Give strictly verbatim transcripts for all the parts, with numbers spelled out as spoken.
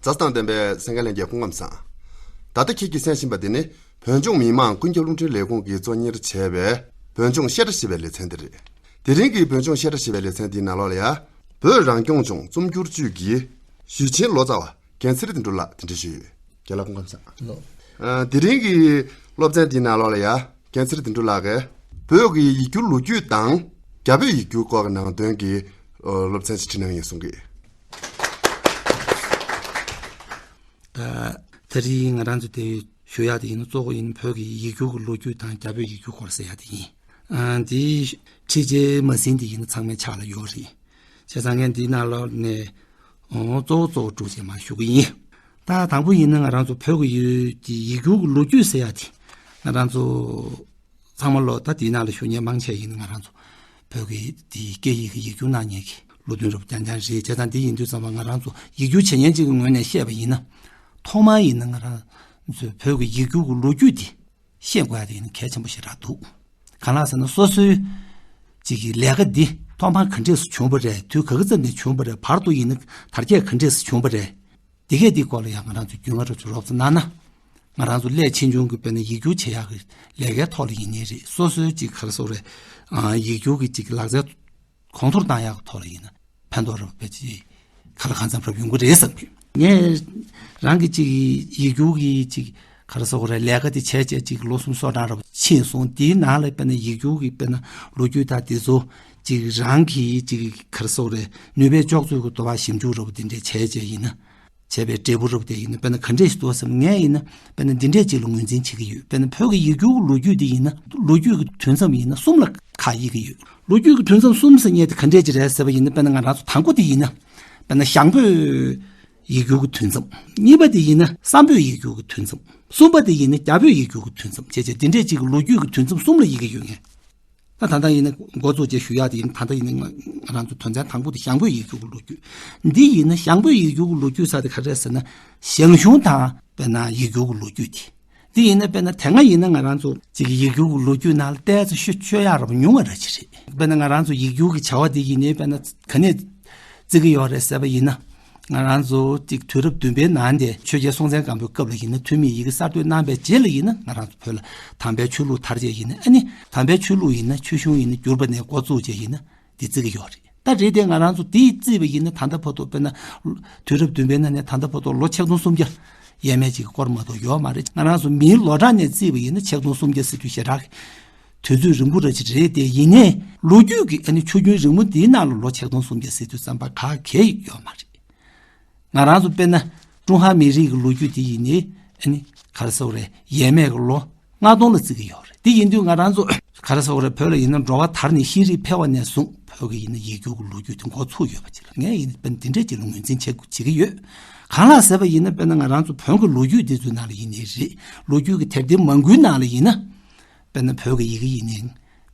ལགས་སོ། དང་ལྡན་པའི་གསན་མཁན་ལྷན་རྒྱས་སྐུ་ཁམས་བཟང་། ད་ལྟ་ཁྱེད་ཀྱིས་གསན་བཞིན་པ་འདི་ནི་བོད་ལྗོངས་མི་དམངས་ཀུན་ཁྱབ་རླུང་འཕྲིན་ལས་ཁུངས་ཀྱིས་གཙོ་གཉེར་བྱས་པའི་བོད་ལྗོངས་བཤད་གྲྭ་ཞེས་པའི་ལེ་ཚན་འདི་རེད། དེ་རིང་གི་བོད་ལྗོངས་བཤད་གྲྭ་ཞེས་པའི་ལེ་ཚན་འདིའི་ནང་ལོགས་ལ་ཡ། བོད་རང་སྐྱོང་ལྗོངས་རྩོམ་སྒྱུར་ཅུས་ཀྱི་ཞུས་ཆེན་ལོ་ཙཱ་བ་རྒན་ཚེ་རིང་དོན་གྲུབ་ལགས་གདན་འདྲེན་ཞུས་ཡོད། རྒན་ལགས་སྐུ་ཁམས་བཟང་། ལགས། ཨ། དེ་རིང་གི་སློབ་ཚན་འདིའི་ནང་ལོགས་ལ་ཡ། རྒན་ཚེ་རིང་དོན་གྲུབ་ལགས་ཀྱིས་བོད་ཀྱི་ཡིག་སྒྱུར་ལོ་རྒྱུས་དང་རྒྱ་བོད་ཡིག་སྒྱུར་སྐོར་གྱི་ནང་དོན་གྱི་ཨ་སློབ་ཚན་ཞིག་ཁྲིད་གནང་ཡིན་གསུང་གི། ད་དེ་རིང་ང་རང་ཚོ་དེ་ཞུ་ཡག་དེ་ཡིན་ན། གཙོ་བོ་ཡིན་བོད་ཀྱི་ཡིག་སྒྱུར་གྱི་ལོ་རྒྱུས་དང་རྒྱ་བོད་ཡིག་སྒྱུར་སྐོར་ཟེར་ཡག་དེ་ཡིན། ཨ། འདི་ཁྲིད་བྱའི་མ་ཟིན་དེ་ཡིན་ན་ཚང་མའི་ཕྱག་ལ་ཡོད་རེད། བྱས་ཙང་ངས་འདི་ནང་ལོགས་ནས་ཨོ་གཙོ་བོ་གཙོ་བོ་དྲུག་ཅིག་མར་ཞུ་གི་ཡིན། ད་དང་པོ་ཡིན་ན་ང་རང་ཚོ་བོད་ཀྱི་ཡུལ་གྱི་ཡིག་སྒྱུར་གྱི་ལོ་རྒྱུས་ཟེར་ཡག་དེ་ང་རང་ཚོ་ཚང་མ་ལོ་ད་དེའི་ནང་ལ་ཞུགས་མཁན་མང་ཆེ་ཡིན་ན་ང་རང་ཚོ་བོད་ཀྱི་དེའི་སྐད་ཡིག་གི་ཡིག་སྒྱུར་གནང་མཁན་གྱི་ལོ་རྒྱུས་རབ་རྐྱང་རྐྱང་རེད། བྱས་ཙང་འདི་ཡིན་དུས་ཙམ་པ་ང་རང་ཚོ་ཡིག་སྒྱུར་བྱེད་མཁན་ཅིག་གི་ངོས་ནས་བཤད་པ་ཡིན་ན། ཐོག་མར་ཡིན་ན་ང་རང་ཚོའི་བོད་ཀྱི་ཡིག་སྒྱུར་གྱི་ལོ་རྒྱུས་འདི་ཤེས་དགོས་ཡ་དེ་ཡིན་ན་གལ་ཆེན་པོ་ཞེ་དྲག་འདུག། གང་ལགས་ཟེར་ན་སོ་སོའི་ཅིག་གི་ལས་ཀ་འདི་ཐོག་མར་ག་འདྲས་སུ་བྱུང་བ་རེད། དུས་ག་གི་ཙམ་ནས་བྱུང་བ་རེད། བར་དུ་ཡིན་ན་དར་རྒྱས་ག་འདྲས་སུ་བྱུང་བ་རེད། འདི་གས་འདི་སྐོར་ལ་ཡང་ང་རང་ཚོ་རྒྱུས་མངའ་རོབ་ཙམ་རོབ་ཙམ་གནང་ན། ང་རང་ཚོ་སླད་ཕྱིས་འབྱུང་གི་དཔེར་ན་ཡིག་སྒྱུར་བྱེད་ཡག་གི་ལས་ཀའི་ཐོག་ལ་ཡིན་ནའི་རེད། སོ་སོའི་ཅིག་ག་རེ་ཟེར་དགོས་རེད། ཨ། ཡིག་སྒྱུར་གྱི་ཅིག་ལག་རྩལ་གོང་མཐོར་བཏང་ཡག་གི་ཐོག་ལ་ཡིན་ན་ཕན་ཐོགས་རབ་དཔེ་ཅིག་ག་ལ་གང་འཚམ་རབ་ཡོང་གི་རེད་བསམ་གི། ངས་རང་གི་ཅིག་ཡིག་སྒྱུར་གྱི་ཅིག་ག་རེ་ཟེར་དགོས་རེད། ལས་ཀ་དེ་བྱས་བྱས་ཅིག་ལོ་གསུམ་སོ་གྲངས་རབ་ཕྱིན་སོང་། དེའི་ནང་ལ་དཔེར་ན་ཡིག་སྒྱུར་གྱི་དཔེར་ན་ལོ་རྒྱུས་དང་དེ་ཚོ་ཅིག་རང་གི་ཅིག་ག་རེ་ཟེར་དགོས་རེད། ནུས་པས་ལྕོགས་ཚོད་ཀྱི་འདུ་བ་ཞིབ་འཇུག་རབ་དེ་འདྲས་བྱས་བྱས་ཡིན་ན། བྱས་པའི་འབྲས་བུ་རབ་དེ་ཡིན་ན་དཔེར་ན་ག་འདྲས་ཤིག་འདུག་ཟེར་ན། ངས་ཡིན་ན་དཔེར་ན་འདི་འདྲས་ཅིག་ལ་ངོས་འཛིན་བྱེད་ཀྱི་ཡོད། དཔེར་ན་བོད་ཀྱི་ཡིག་སྒྱུར་གྱི་ལོ་རྒྱུས་འདི་ཡིན་ན་ལོ་རྒྱུས་ཀྱི་དུས་མཚམས་ཡིན་ན་གསུམ་ལ་ཁ་དབྱེ་གི་ཡོད། ལོ་རྒྱུས་ཀྱི་དུས་མཚམས་གསུམ་ཟེར་མཁན་དེ་ག་འདྲས་ཅིག་རེད་ཟེར་བ་ཡིན་ན། དཔེར་ན་ང་རང་ཚོ་དང་པོ་དེ་ཡིན་ན་དཔེར་ན་ཞང་བོད་ཡིག་སྒྱུར་གྱི་དུས་མཚམས། གཉིས་པ་དེ་ཡིན་ན་བསམ་བོད་ཡིག་སྒྱུར་གྱི་དུས་མཚམས། གསུམ་པ་དེ་ཡིན་ན་རྒྱ་བོད་ཡིག་སྒྱུར་གྱི་དུས་མཚམས་བྱས་བྱས་འདི་འདྲས་ཅིག་གི་ལོ་རྒྱུས་ཀྱི་དུས་མཚམས་གསུམ་ལ་དབྱེ་གི་ཡོད་ངས། ད་ད་ལྟ་ཡིན་ན་འགོ་བཙུགས་བྱས་ཞུ་ཡག་དེ་ཡིན། ད་ལྟ་ཡིན་ན་ང་ང་རང་ཚོ་དོན་ཚན་དང་པོ་དེ་ཞང་བོད་ཡིག་སྒྱུར་གྱི་ལོ་རྒྱུས། འདི་ཡིན་ན་ཞང་བོད་ཡིག་སྒྱུར་གྱི་ལོ་རྒྱུས་ཟེར་དེ་ག་རེ་རེད་ཟེར་ན་ཞང་ཞུང་དང་དཔེར་ན་ཡིག་སྒྱུར་གྱི་ལོ་རྒྱུས་དེ། འདི་ཡིན་ན་དཔེར་ན་དེ་སྔ་ཡིན་ན་ང་རང་ཚོ་ཅིག་ཡིག་སྒྱུར་གྱི་ལོ་རྒྱུས་ནང་ལ་ཏོག་ཙམ་ཤོད་ཤོད་ཡག་རབ་ཉུང་བ་ར་ཅིག་རེད། དཔེར་ན་ང་རང་ཚོ་ཡིག་སྒྱུར་གྱི་བྱ་བ་འདི་ཡིན་ནའི་དཔེར་ན་ག་ནས་བརྩི་གི་ཡོད་རེད་ཟེར་བ་ཡིན་ན། ང་རང་ཚོ་ཅིག་དུས་རབས་བདུན་པའི་ནང་དེ་ཆོས་རྒྱལ་སྲོང་བཙན་སྒམ་པོའི་སྐབས་ལ་ཡིན་ན་ཐོན་མིའི་ཡི་གེ་གསར་གཏོད་གནང་པའི་རྗེས་ལ་ཡིན་ན་ང་རང་ཚོ་བོད་ལ་དམ་པའི་ཆོས་ལུགས་དར་རྒྱས་ཡིན་ན། ཨ་ནི་དམ་པའི་ཆོས་ལུགས་ཡིན་ན་ཆོས་གཞུང་ཡིན་ན་བསྒྱུར་པ་ནས་འགོ་བཙུགས་བྱས་ཡིན་ན་དེ་བརྩི་གི་ཡོད་རེད། ད་རེད་དེ་ང་རང་ཚོ་དེ་བརྩིས་པ་ཡིན་ན་ད་ལྟ་བར་དུ་དཔེར་ན་དུས་རབས་བདུན་པའི་ནང་ནས་ད་ལྟ་བར་དུ་ལོ་ཆིག་སྟོང་སུམ་བརྒྱ་ཡས་མས་ཅིག་སྐོར་མ་གཏོགས་ཡོད་མ་རེད། ང་རང་ཚོ་མིའི་ལོ་གྲངས་ནས་བརྩིས་པ་ཡིན་ན་ཆིག་སྟོང་སུམ་བརྒྱ་ཟེར་དུས་ཞེ་དྲག་དུས་ཚོད་རིང་པོ་ར་ཅིག་རེད་དེ། ཡིན་ནའི་ལོ་རྒྱུས་ཀྱི་ཨ་ནི་ཆོས་རྒྱུན་རིང་མོ་འདིའི་ནང་ལ་ལོ་ཆིག་སྟོང་སུམ་བརྒྱ་ཟེར་དུས་ཙམ་པ་ག་གེ་ཡོད་མ་རེད། ང་རང་ཚོ་དཔེར་ན་ཀྲུང་ཧྭ་མི་རིགས་ཀྱི་ལོ་རྒྱུས་དེ་ཡིན་ནའི་ཨ་ནི་ག་རེ་ཟེར་དགོས་རེད། ཡས་མས་ཀྱི་ལོ་ལྔ་སྟོང་ལ་བརྩི་གི་ཡོད་རེད། དེ་ཡིན་དུས་ང་རང་ཚོ་ག་རེ་ཟེར་དགོས་རེད། བོད་ལ་ཡིན་ན་འགྲོ་བ་དར་ནས་ཤེས་རིག་འཕེལ་བ་ནས་བཟུང་བོད་ཀྱི་ཡིན་ན་ཡིག་སྒྱུར་གྱི་ལོ་རྒྱུས་དེ་འགོ་ཚུགས་ཡོད་པ་ཅིག་ལ་ངས་ཡིན་ན་དཔེར་ན་འདི་འདྲས་ཅིག་ལ་ངོས་འཛིན་བྱེད་བྱེད་ཀྱི་ཡོད། གང་ལགས་ཟེར་བ་ཡིན་ན་དཔེར་ན་ང་རང་ཚོ་བོན་གྱི་ལོ་རྒྱུས་འདི་ཚོའི་ནང་ལ་ཡིན་ནའི་རེད། ལོ་རྒྱུས་ཀྱི་དེབ་ཐེར་མང་པོའི་ནང་ལ་ཡིན་ན། དཔེར་ན་བོད་ཀྱི་ཡི་གེ་ཡིན་ནའི་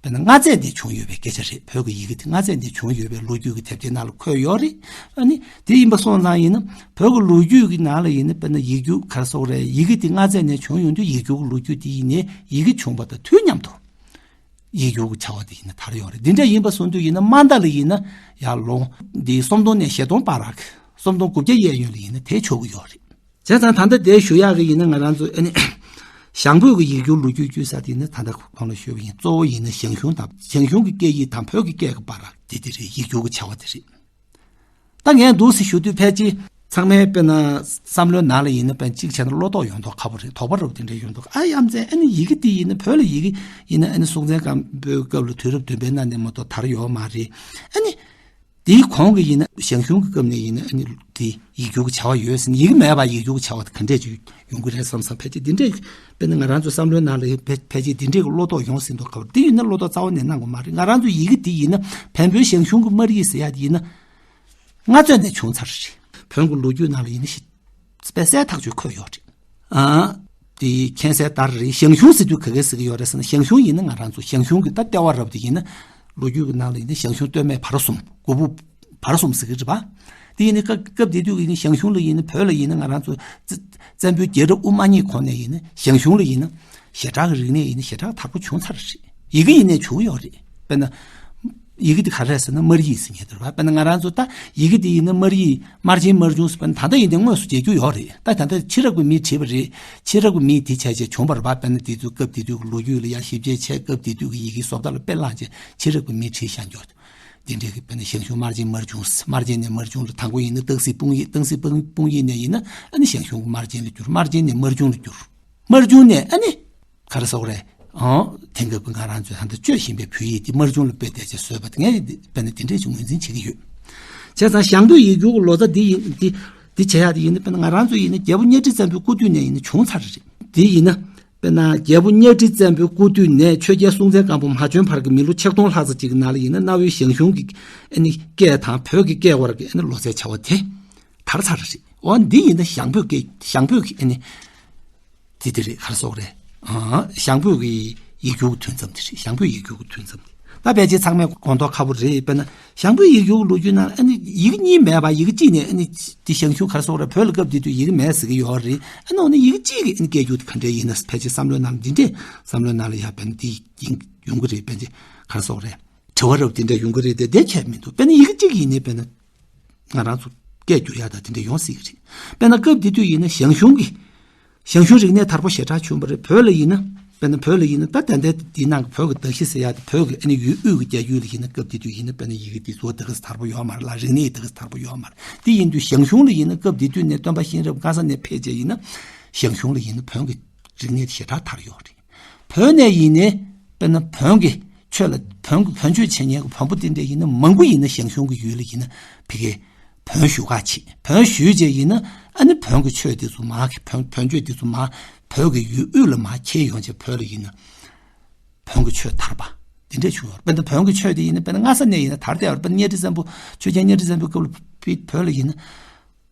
དཔེར་ན་མངའ་མཛད་ནས་བྱུང་ཡོད་པའི་སྐད་ཆ་རེད། བོད་ཀྱི་ཡི་གེ་དེ་མངའ་མཛད་ནས་བྱུང་ཡོད་པའི་ལོ་རྒྱུས་ཀྱི་དེབ་ཐེར་ནང་ལ་འཁོད་ཡོད་རེད། ཨ་ནི་དེ་ཡིན་པ་སོང་ཙང་ཡིན་ན་བོད་ཀྱི་ལོ་རྒྱུས་ཀྱི་ནང་ལ་ཡིན་ན་དཔེར་ན་ཡིག་རྒྱུགས་ག་རེ་ཟེར་དགོས་རེད། ཡི་གེ་དེ་མངའ་མཛད་ནས་བྱུང་ཡོང་དུས་ཡིག་རྒྱུགས་ཀྱི་ལོ་རྒྱུས་དེ་ཡིན་ནའི་ཡི་གེ་བྱུང་བ་དང་དུས་མཉམ་དུ་ཡིག་རྒྱུགས་ཀྱི་བྱ་བ་དེ་ཡིན་ན་དར་ཡོད་རེད། འདི་འདྲ་ཡིན་པ་སོང་དུས་ཡིན་ན་དམའ་མཐའ་ལ་ཡིན་ན་ཡར་ལོ་འདི་སུམ་སྟོང་ནས་བཞི་སྟོང་བར་རག་སུམ་སྟོང་དགུ་བརྒྱ་གཡས་གཡོན་ལ་ཡིན་ན་དེ་ཆོག་གི་ཡོད་རེད། བྱས་ཙང་ད་ལྟ་དེ་ཞུ་ཡག་གི་ཡིན་ན་ང་རང་ཚོ་ཨ་ནི་ཞང་བོད་ཀྱི་ཡིག་སྒྱུར་ལོ་རྒྱུས་བརྒྱུད་ས་དེ་ནི་ད་ལྟ་གོང་ལ་ཞུས་པ་ཡིན། གཙོ་བོ་ཡིན་ན་ཞང་ཞུང་དང་ཞང་ཞུང་གི་སྐད་ཡིག་དང་བོད་ཀྱི་སྐད་ཀྱི་བར་དེ་དེ་རེད། ཡིག་སྒྱུར་གྱི་བྱ་བ་དེ་རེད། ད་ངས་འདུག་སེ་ཞུ་དུས་ཕལ་ཆེར་ཚང་མས་དཔེར་ན་བསམ་བློའི་ནང་ལ་ཡིན་ན་དཔེར་ན་གཅིག་བྱས་ན་བློ་དོགས་ཡོང་མདོག་ཁ་པོ་རེད། དོགས་པ་རབ་དེ་འདྲ་ཡོང་མདོག་ཨ་ཡ་མཚན། ཨ་ནི་ཡི་གེ་དེ་ཡིན་ན་བོད་ལ་ཡི་གེ་ཡིན་ན་ཨ་ནི་སྲོང་བཙན་སྒམ་པོའི་སྐབས་ལ་དུས་རབས་བདུན་པའི་ནང་ནས་མ་གཏོགས་དར་ཡོད་མ་རེད། ཨ་ནི། དེའི་གོང་གི་ཡིན་ན་ཞང་ཞུང་གི་སྐབས་ནས་ཡིན་ན་ཨ་ནི་དེ་ཡིག་རྒྱུགས་ཀྱི་བྱ་བ་ཡོད་ཟིན། ཡིག་མེད་པ་ཡིག་རྒྱུགས་ཀྱི་བྱ་བ་དེ་ག་འདྲས་ཅིག་ཡོང་གི་རེད་བསམ་བསམ། ཕལ་ཆེར་འདི་འདྲས་དཔེར་ན་ང་རང་ཚོ་བསམ་བློའི་ནང་ལ་ཕལ་ཕལ་ཆེར་འདི་འདྲས་ཀྱི་བློ་དོགས་ཡོང་ཟིན་འདུག་ག་འདི་ཡིན་ན་བློ་དོགས་རྩ་བ་ནས་གནང་དགོས་མ་རེད། ང་རང་ཚོ་ཡི་གེ་འདི་ཡིན་ན་བོན་པོའི་ཞང་ཞུང་གི་སྨར་ཡིག་ཟེར་ཡག་འདི་ཡིན་ན་སྔ་རྗེས་ནས་བྱུང་ཚར་རེད། བོན་གྱི་ལོ་རྒྱུས་ནང་ལ་ཡིན་ན་ཞིག་དཔེ་གསལ་ཐག་ཆོད་འཁོད་ཡོད་རེད། ཨ། དེ་མཁྱེན་གསལ་ལྟར་རེད། ཞང་ཞུང་ཟེར་དུས་ག་གེ་ཟེར་གི་ཡོད་རེད་ཟེར་ན། ཞང་ཞུང་ཡིན་ན་ང་རང་ཚོ་ཞང་ཞུང་གི་ད་ལྟེ་བ་རབ་དེ་ཡིན་ན་ལོ་རྒྱུས་ཀྱི་ནང་ལ་ཡིན་ན་ཞང་ཞུང་སྟོད་སྨད་བར་གསུམ་གོ་བུ་བར་གསུམ་ཟེར་གི་རེད་པ། དེ་ཡིན་ན་སྐབས་སྐབས་དེ་དུས་ཡིན་ན་ཞང་ཞུང་ལ་ཡིན་ན་བོད་ལ་ཡིན་ན་ང་རང་ཚོ་བཙན་བཙན་པོའི་རྒྱལ་རབས་དབུ་མ་གཉིས་གོང་ནས་ཡིན་ན་ཞང་ཞུང་ལ་ཡིན་ན་ཞེ་དྲག་གི་རིག་གནས་ཡིན་ན་ཞེ་དྲག་དར་པོ་བྱུང་ཚར་རེད། ཡི་གེ་ཡིན་ནའི་བྱུང་ཡོད་རེད། དཔེར་ན། ཡི་གེ་དེ་ག་རེ་རེད་ཟེར་ན་སྨར་ཡིག་ཟེར་མཁན་དེ་རེད་པ། དཔེར་ན་ང་རང་ཚོ་ད་ཡི་གེ་དེ་ཡིན་ན་སྨར་ཡིག་སྨར་ཆེན་སྨར་ཆུང་ཟེར། དཔེར་ན་ད་ལྟ་ཡིན་ན་དངོས་སུ་མཇལ་རྒྱུ་ཡོད་རེད། ད་ད་ལྟ་ཕྱི་རབས་ཀྱི་མིས་བྲིས་པ་རེད། ཕྱི་རབས་ཀྱི་མིས་དེ་བྱས་བྱས་བྱུང་བ་རེད་པ། དཔེར་ན་དེ་ཚོ་སྐབས་དེ་དུས་ཀྱི་ལོ་རྒྱུས་ལ་ཡང་ཞིབ་དཔྱད་བྱས། སྐབས་དེ་དུས་ཀྱི་ཡི་གེ་བཟོ་ལྟ་ལ་དཔེ་བླངས་བྱས་ཕྱི་རབས་ཀྱི་མིས་བྲིས་བཞག་རྒྱུ། དེ་འདྲའི་གི་དཔེར་ན་ཞང་ཞུང་སྨར་ཆེན་སྨར་ཆུང་། སྨར་ཆེན་ནས་སྨར་ཆུང་ལ། དང་པོ་ཡིན་ན་སྟག་གཟིག་སྤུངས་ཡིག། སྟག་གཟིག་སྤུངས་ཡིག་ནས་ཡིན་ན་ཨ་ནི་ཞང་ཞུང་གི་སྨར་ཆེན་ལ་བསྒྱུར། སྨར་ཆེན་ནས་སྨར་ཆུང་ལ་བསྒྱུར། སྨར་ཆུང་ནས་ཨ་ནི་ག་རེ་ཟེར་དགོས་རེད། ཨང་། དེང་སྐབས་ཀྱི་ང་རང་ཚོས་ད་ལྟ་སྤྱོད་བཞིན་པའི་བོད་ཡིག་དེ་སྨར་ཆུང་ལ་དཔེ་བལྟས་བྱས་བཟོས་པ་དེ། ངས་དཔེར་ན་དེ་འདྲས་ཅིག་ངོས་འཛིན་བྱེད་ཀྱི་ཡོད། བྱས་ཙང་ཞང་བོད་ཡིག་སྒྱུར་གྱི་ལོ་ཙཱ་འདི་ཡིན། འདི་འདི་བྱེད་ཡག་དེ་ཡིན་ན། དཔེར་ན་ང་རང་ཚོ་ཡིན་ན་རྒྱལ་པོ་གཉའ་ཁྲི་བཙན་པོའི་སྐུ་དུས་ནས་ཡིན་ན་བྱུང་ཚར་རེད། འདི་ཡིན་ན། དཔེར་ན་རྒྱལ་པོ་གཉའ་ཁྲི་བཙན་པོའི་སྐུ་དུས་ནས་ཆོས་རྒྱལ་སྲོང་བཙན་སྒམ་པོ་མ་བྱོན་བར་གྱི་མི་ལོ་ཆིག་སྟོང་ལྷག་ཙམ་ཅིག་གི་ནང་ལ་ཡིན་ན་གནའ་བོའི་ཞང་ཞུང་གི་ཨ་ནི་སྐད་དང་བོད་ཀྱི་སྐད་བར་གྱི་ཨ་ནི་ལོ་ཙཱའི་བྱ་བ་དེ་དར་ཚར་རེད། འོ་འདི་ཡིན་ན་ཞང་བོད་ཀྱི་ཞང་བོད་ཀྱི་ཨ་ནི་དེ་དེ་རེད། ག་རེ་ཟེར་དགོས་རེད། ཨ། ཞང་བོད་ཀྱི་ཡིག་སྒྱུར་གྱི་དུས་མཚམས་དེ་རེད། ཞང་བོད་ཡིག་སྒྱུར་གྱི་དུས་མཚམས་དེ། ད་ཕལ་ཆེར་ཚང་མས་མགོ་འདོགས་ཁ་པོ་རེད། དཔེར་ན་ཞང་བོད་ཡིག་སྒྱུར་གྱི་ལོ་རྒྱུས་ནང་ཨ་ནི་ཡི་གེ་གཉིས་མེད་པ། ཡི་གེ་གཅིག་ནས་ཨ་ནི་དེ་ཞང་ཞུང་། ག་རེ་ཟེར་དགོས་རེད། བོད་ལ་སྐབས་དེ་དུས་ཡི་གེ་མེད་ཟེར་གྱི་ཡོད་རེད། ཨ་ནི་འོ་ན་ཡི་གེ་གཅིག་གི་ཨ་ནི་སྐད་སྒྱུར་དེ་ག་འདྲས་ཡིན་ན། ཕལ་ཆེར་བསམ་བློའི་ནང་ལ་འདི་འདྲས། བསམ་བློའི་ནང་ལ་ཡ་དཔེར་ན་འདི་ཡིན་ཡོང་གི་རེད། ཕལ་ཆེར་ག་རེ་ཟེར་དགོས་རེད། དྲི་བ་རབ་དེ་འདྲ་ཡོང་གི་རེད་དེ། དེ་བྱས་མི་འདུག་དཔེར་ན་ཡི་གེ་གཅིག་ཡིན་ནའི་དཔེར་ན་ང་རང་ཚོ་སྐད་སྒྱུར་ཡག་དང་དེ་འདྲ་ཡོང་སྲིད་ཀྱི་རེད། དཔེར་ན་སྐབས་དེ་དུས་ཡིན་ན་ཞང་ཞུང་གི་ཞང་ཞུང་རིག་གནས་དར་པོ་ཞེ་དྲག་བྱུང་བ་རེད། བོད་ལ་ཡིན་ན། དཔེར་ན་བོད་ལ་ཡིན་ན་ད་ད་ལྟའི་འདི་ནང་གི་བོད་ཀྱི་གདགས་གཞི་ཟེར་ཡག་དེ། བོད་ཀྱི་ཨ་ནི་ཡུལ་དབུས་ཀྱི་རྒྱ་ཡུལ་ལ་ཡིན་ན་སྐབས་དེ་དུས་ཡིན་ན་དཔེར་ན་ཡི་གེ་འདི་ཚོ་དེ་ག་ཚོད་དར་པོ་ཡོད་མ་རེད་ལ། རིག་གནས་དེ་ག་ཚོད་དར་པོ་ཡོད་མ་རེད། དེ་ཡིན་དུས་ཞང་ཞུང་ལ་ཡིན་ན་སྐབས་དེ་དུས་ནས་སྟོན་པ་གཤེན་རབ་མངའ་ས་ནས་ཕེབས་བྱས་ཡིན་ན་ཞང་ཞུང་ལ་ཡིན་ན་བོན་གྱི་རིག་གནས་དེ་ཞེ་དྲག་དར་ཡོད་རེད། བོད་ནས་ཡིན་ནའི་དཔེར་ན་བོན་གྱི་ཆོས་ལ། བོན་གྱི་བོན་ཆོས་འཆད་མཁན་གྱི་བོན་པོ་དེ་འདྲ་ཡིན་ན་མང་པོ་ཡིན་ན་ཞང་ཞུང་གི་ཡུལ་ལ་ཡིན་ན་ཕ་གིར་བོན་ཞུ་ག་ཕྱིན། བོན་ཞུས་བྱས་ཡིན་ན་ཨ་ནི་བོན་གྱི་ཆོས་དེ་ཚོ་མར། བོན་བོན་ཆོས་དེ་ཚོ་མར་བོད་ཀྱི་ཡུལ་དབུས་ལ་མར་ཁྱེར་ཡོང་བྱས་བོད་ལ་ཡིན་ན་བོན་གྱི་ཆོས་དར་བ་དེ་འདྲ་བྱུང་ཡོད། དཔེར་ན་བོན་གྱི་ཆོས་དེ་ཡིན་ན་དཔེར་ན་སྔ་ས་ནས་ཡིན་ན་དར་བསྡད་ཡོད་རེད། དཔེར་ན་གཉའ་ཁྲི་བཙན་པོ། ཆོས་རྒྱལ་གཉའ་ཁྲི་བཙན་པོའི་སྐབས་ལ་བོད་ལ་ཡིན་ན།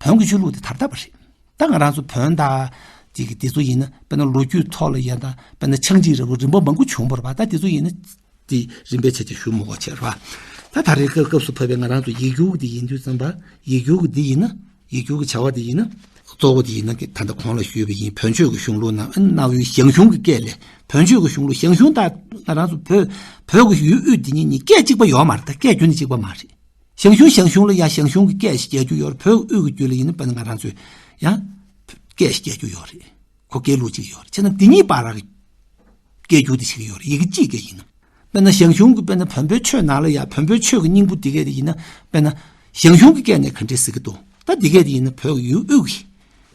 བོན་གྱི་ཆོས་ལུགས་དེ་དར་དར་བ་རེད། ད་ང་རང་ཚོ་བོན་དང་དེ་གི་དེ་ཚོ་ཡིན་ན་དཔེར་ན་ལོ་རྒྱུས་ཐོག་ལ་ཡིན་ན། དཔེར་ན་ཆག་འཇིག་རིང་པོ་རིམ་པ་མང་པོ་བྱུང་བ་རེད་པ། ད་དེ་ཚོ་ཡིན་ན་དེ་རིམ་པས་བྱས་བྱས་ཞུ་མི་དགོས་བྱས་རེད་པ། ད་ད་རེས་སྐབས་སྐབས་སུ་བབས་པའི་ང་རང་ཚོ་ཡིག་སྒྱུར་དེ་ཡིན་དུས་ཙམ་པ། ཡིག་སྒྱུར་གྱི་འདི་ཡིན་ན། ཡིག་སྒྱུར་གྱི་བྱ་བ་དེ་ཡིན་ན། གཙོ་བོ་དེ་ཡིན་ན་ད་ལྟ་གོང་ལ་ཞུས་པ་ཡིན། བོན་ཆོས་ཀྱི་གཞུང་ལུགས་ནང་ཨ་ནི་གནའ་བོའི་ཞང་ཞུང་གི་སྐད་ལས། བོན་ཆོས་ཀྱི་གཞུང་ལུགས། ཞང་ཞུང་དང་ང་རང་ཚོ་བོད། བོད་ཀྱི་ཡུལ་དབུས་འདི་གཉིས་གཉིས་སྐད་གཅིག་པ་ཡོད་མ་རེད། ད་སྐད་རྒྱུན་ནས་གཅིག་པ་མ་རེད། ཞང་ཞུང་ཞང་ཞུང་ལ་ཡང་ཞང་ཞུང་གི་སྐད་ཞིག་རྒྱག་རྒྱུ་ཡོད་རེད། བོད་དབུས་ཀྱི་རྒྱུད་ལ་ཡིན་ན་དཔེར་ན་ང་རང་ཚོས་ཡང་སྐད་ཞིག་རྒྱག་རྒྱུ་ཡོད་རེད། ཁོ་སྐད་ལུགས་གཅིག་ཡོད་རེད། བྱས་ན་འདི་གཉིས་བར་ལ་སྐད་སྒྱུར་དེ་བྱེད་ཀྱི་ཡོད་རེད། ཡི་གེ་གཅིག་གི་ཡིན་ན། དཔེར་ན་ཞང་ཞུང་གི་དཔེར་ན་བོན་པོའི་ཆོས་ནང་ལ་ཡང་བོན་པོའི་ཆོས་ཀྱི་སྙིང་པོ་འདི་གས་དེ་ཡིན་ན། དཔེར་ན་ཞང་ཞུང་གི་སྐད་ནས་ག་འདྲས་ཟེར་གྱི་འདུག་ད་འདི་གས་དེ་ཡིན་ན་བོད་ཀྱི་ཡུལ་དབུས་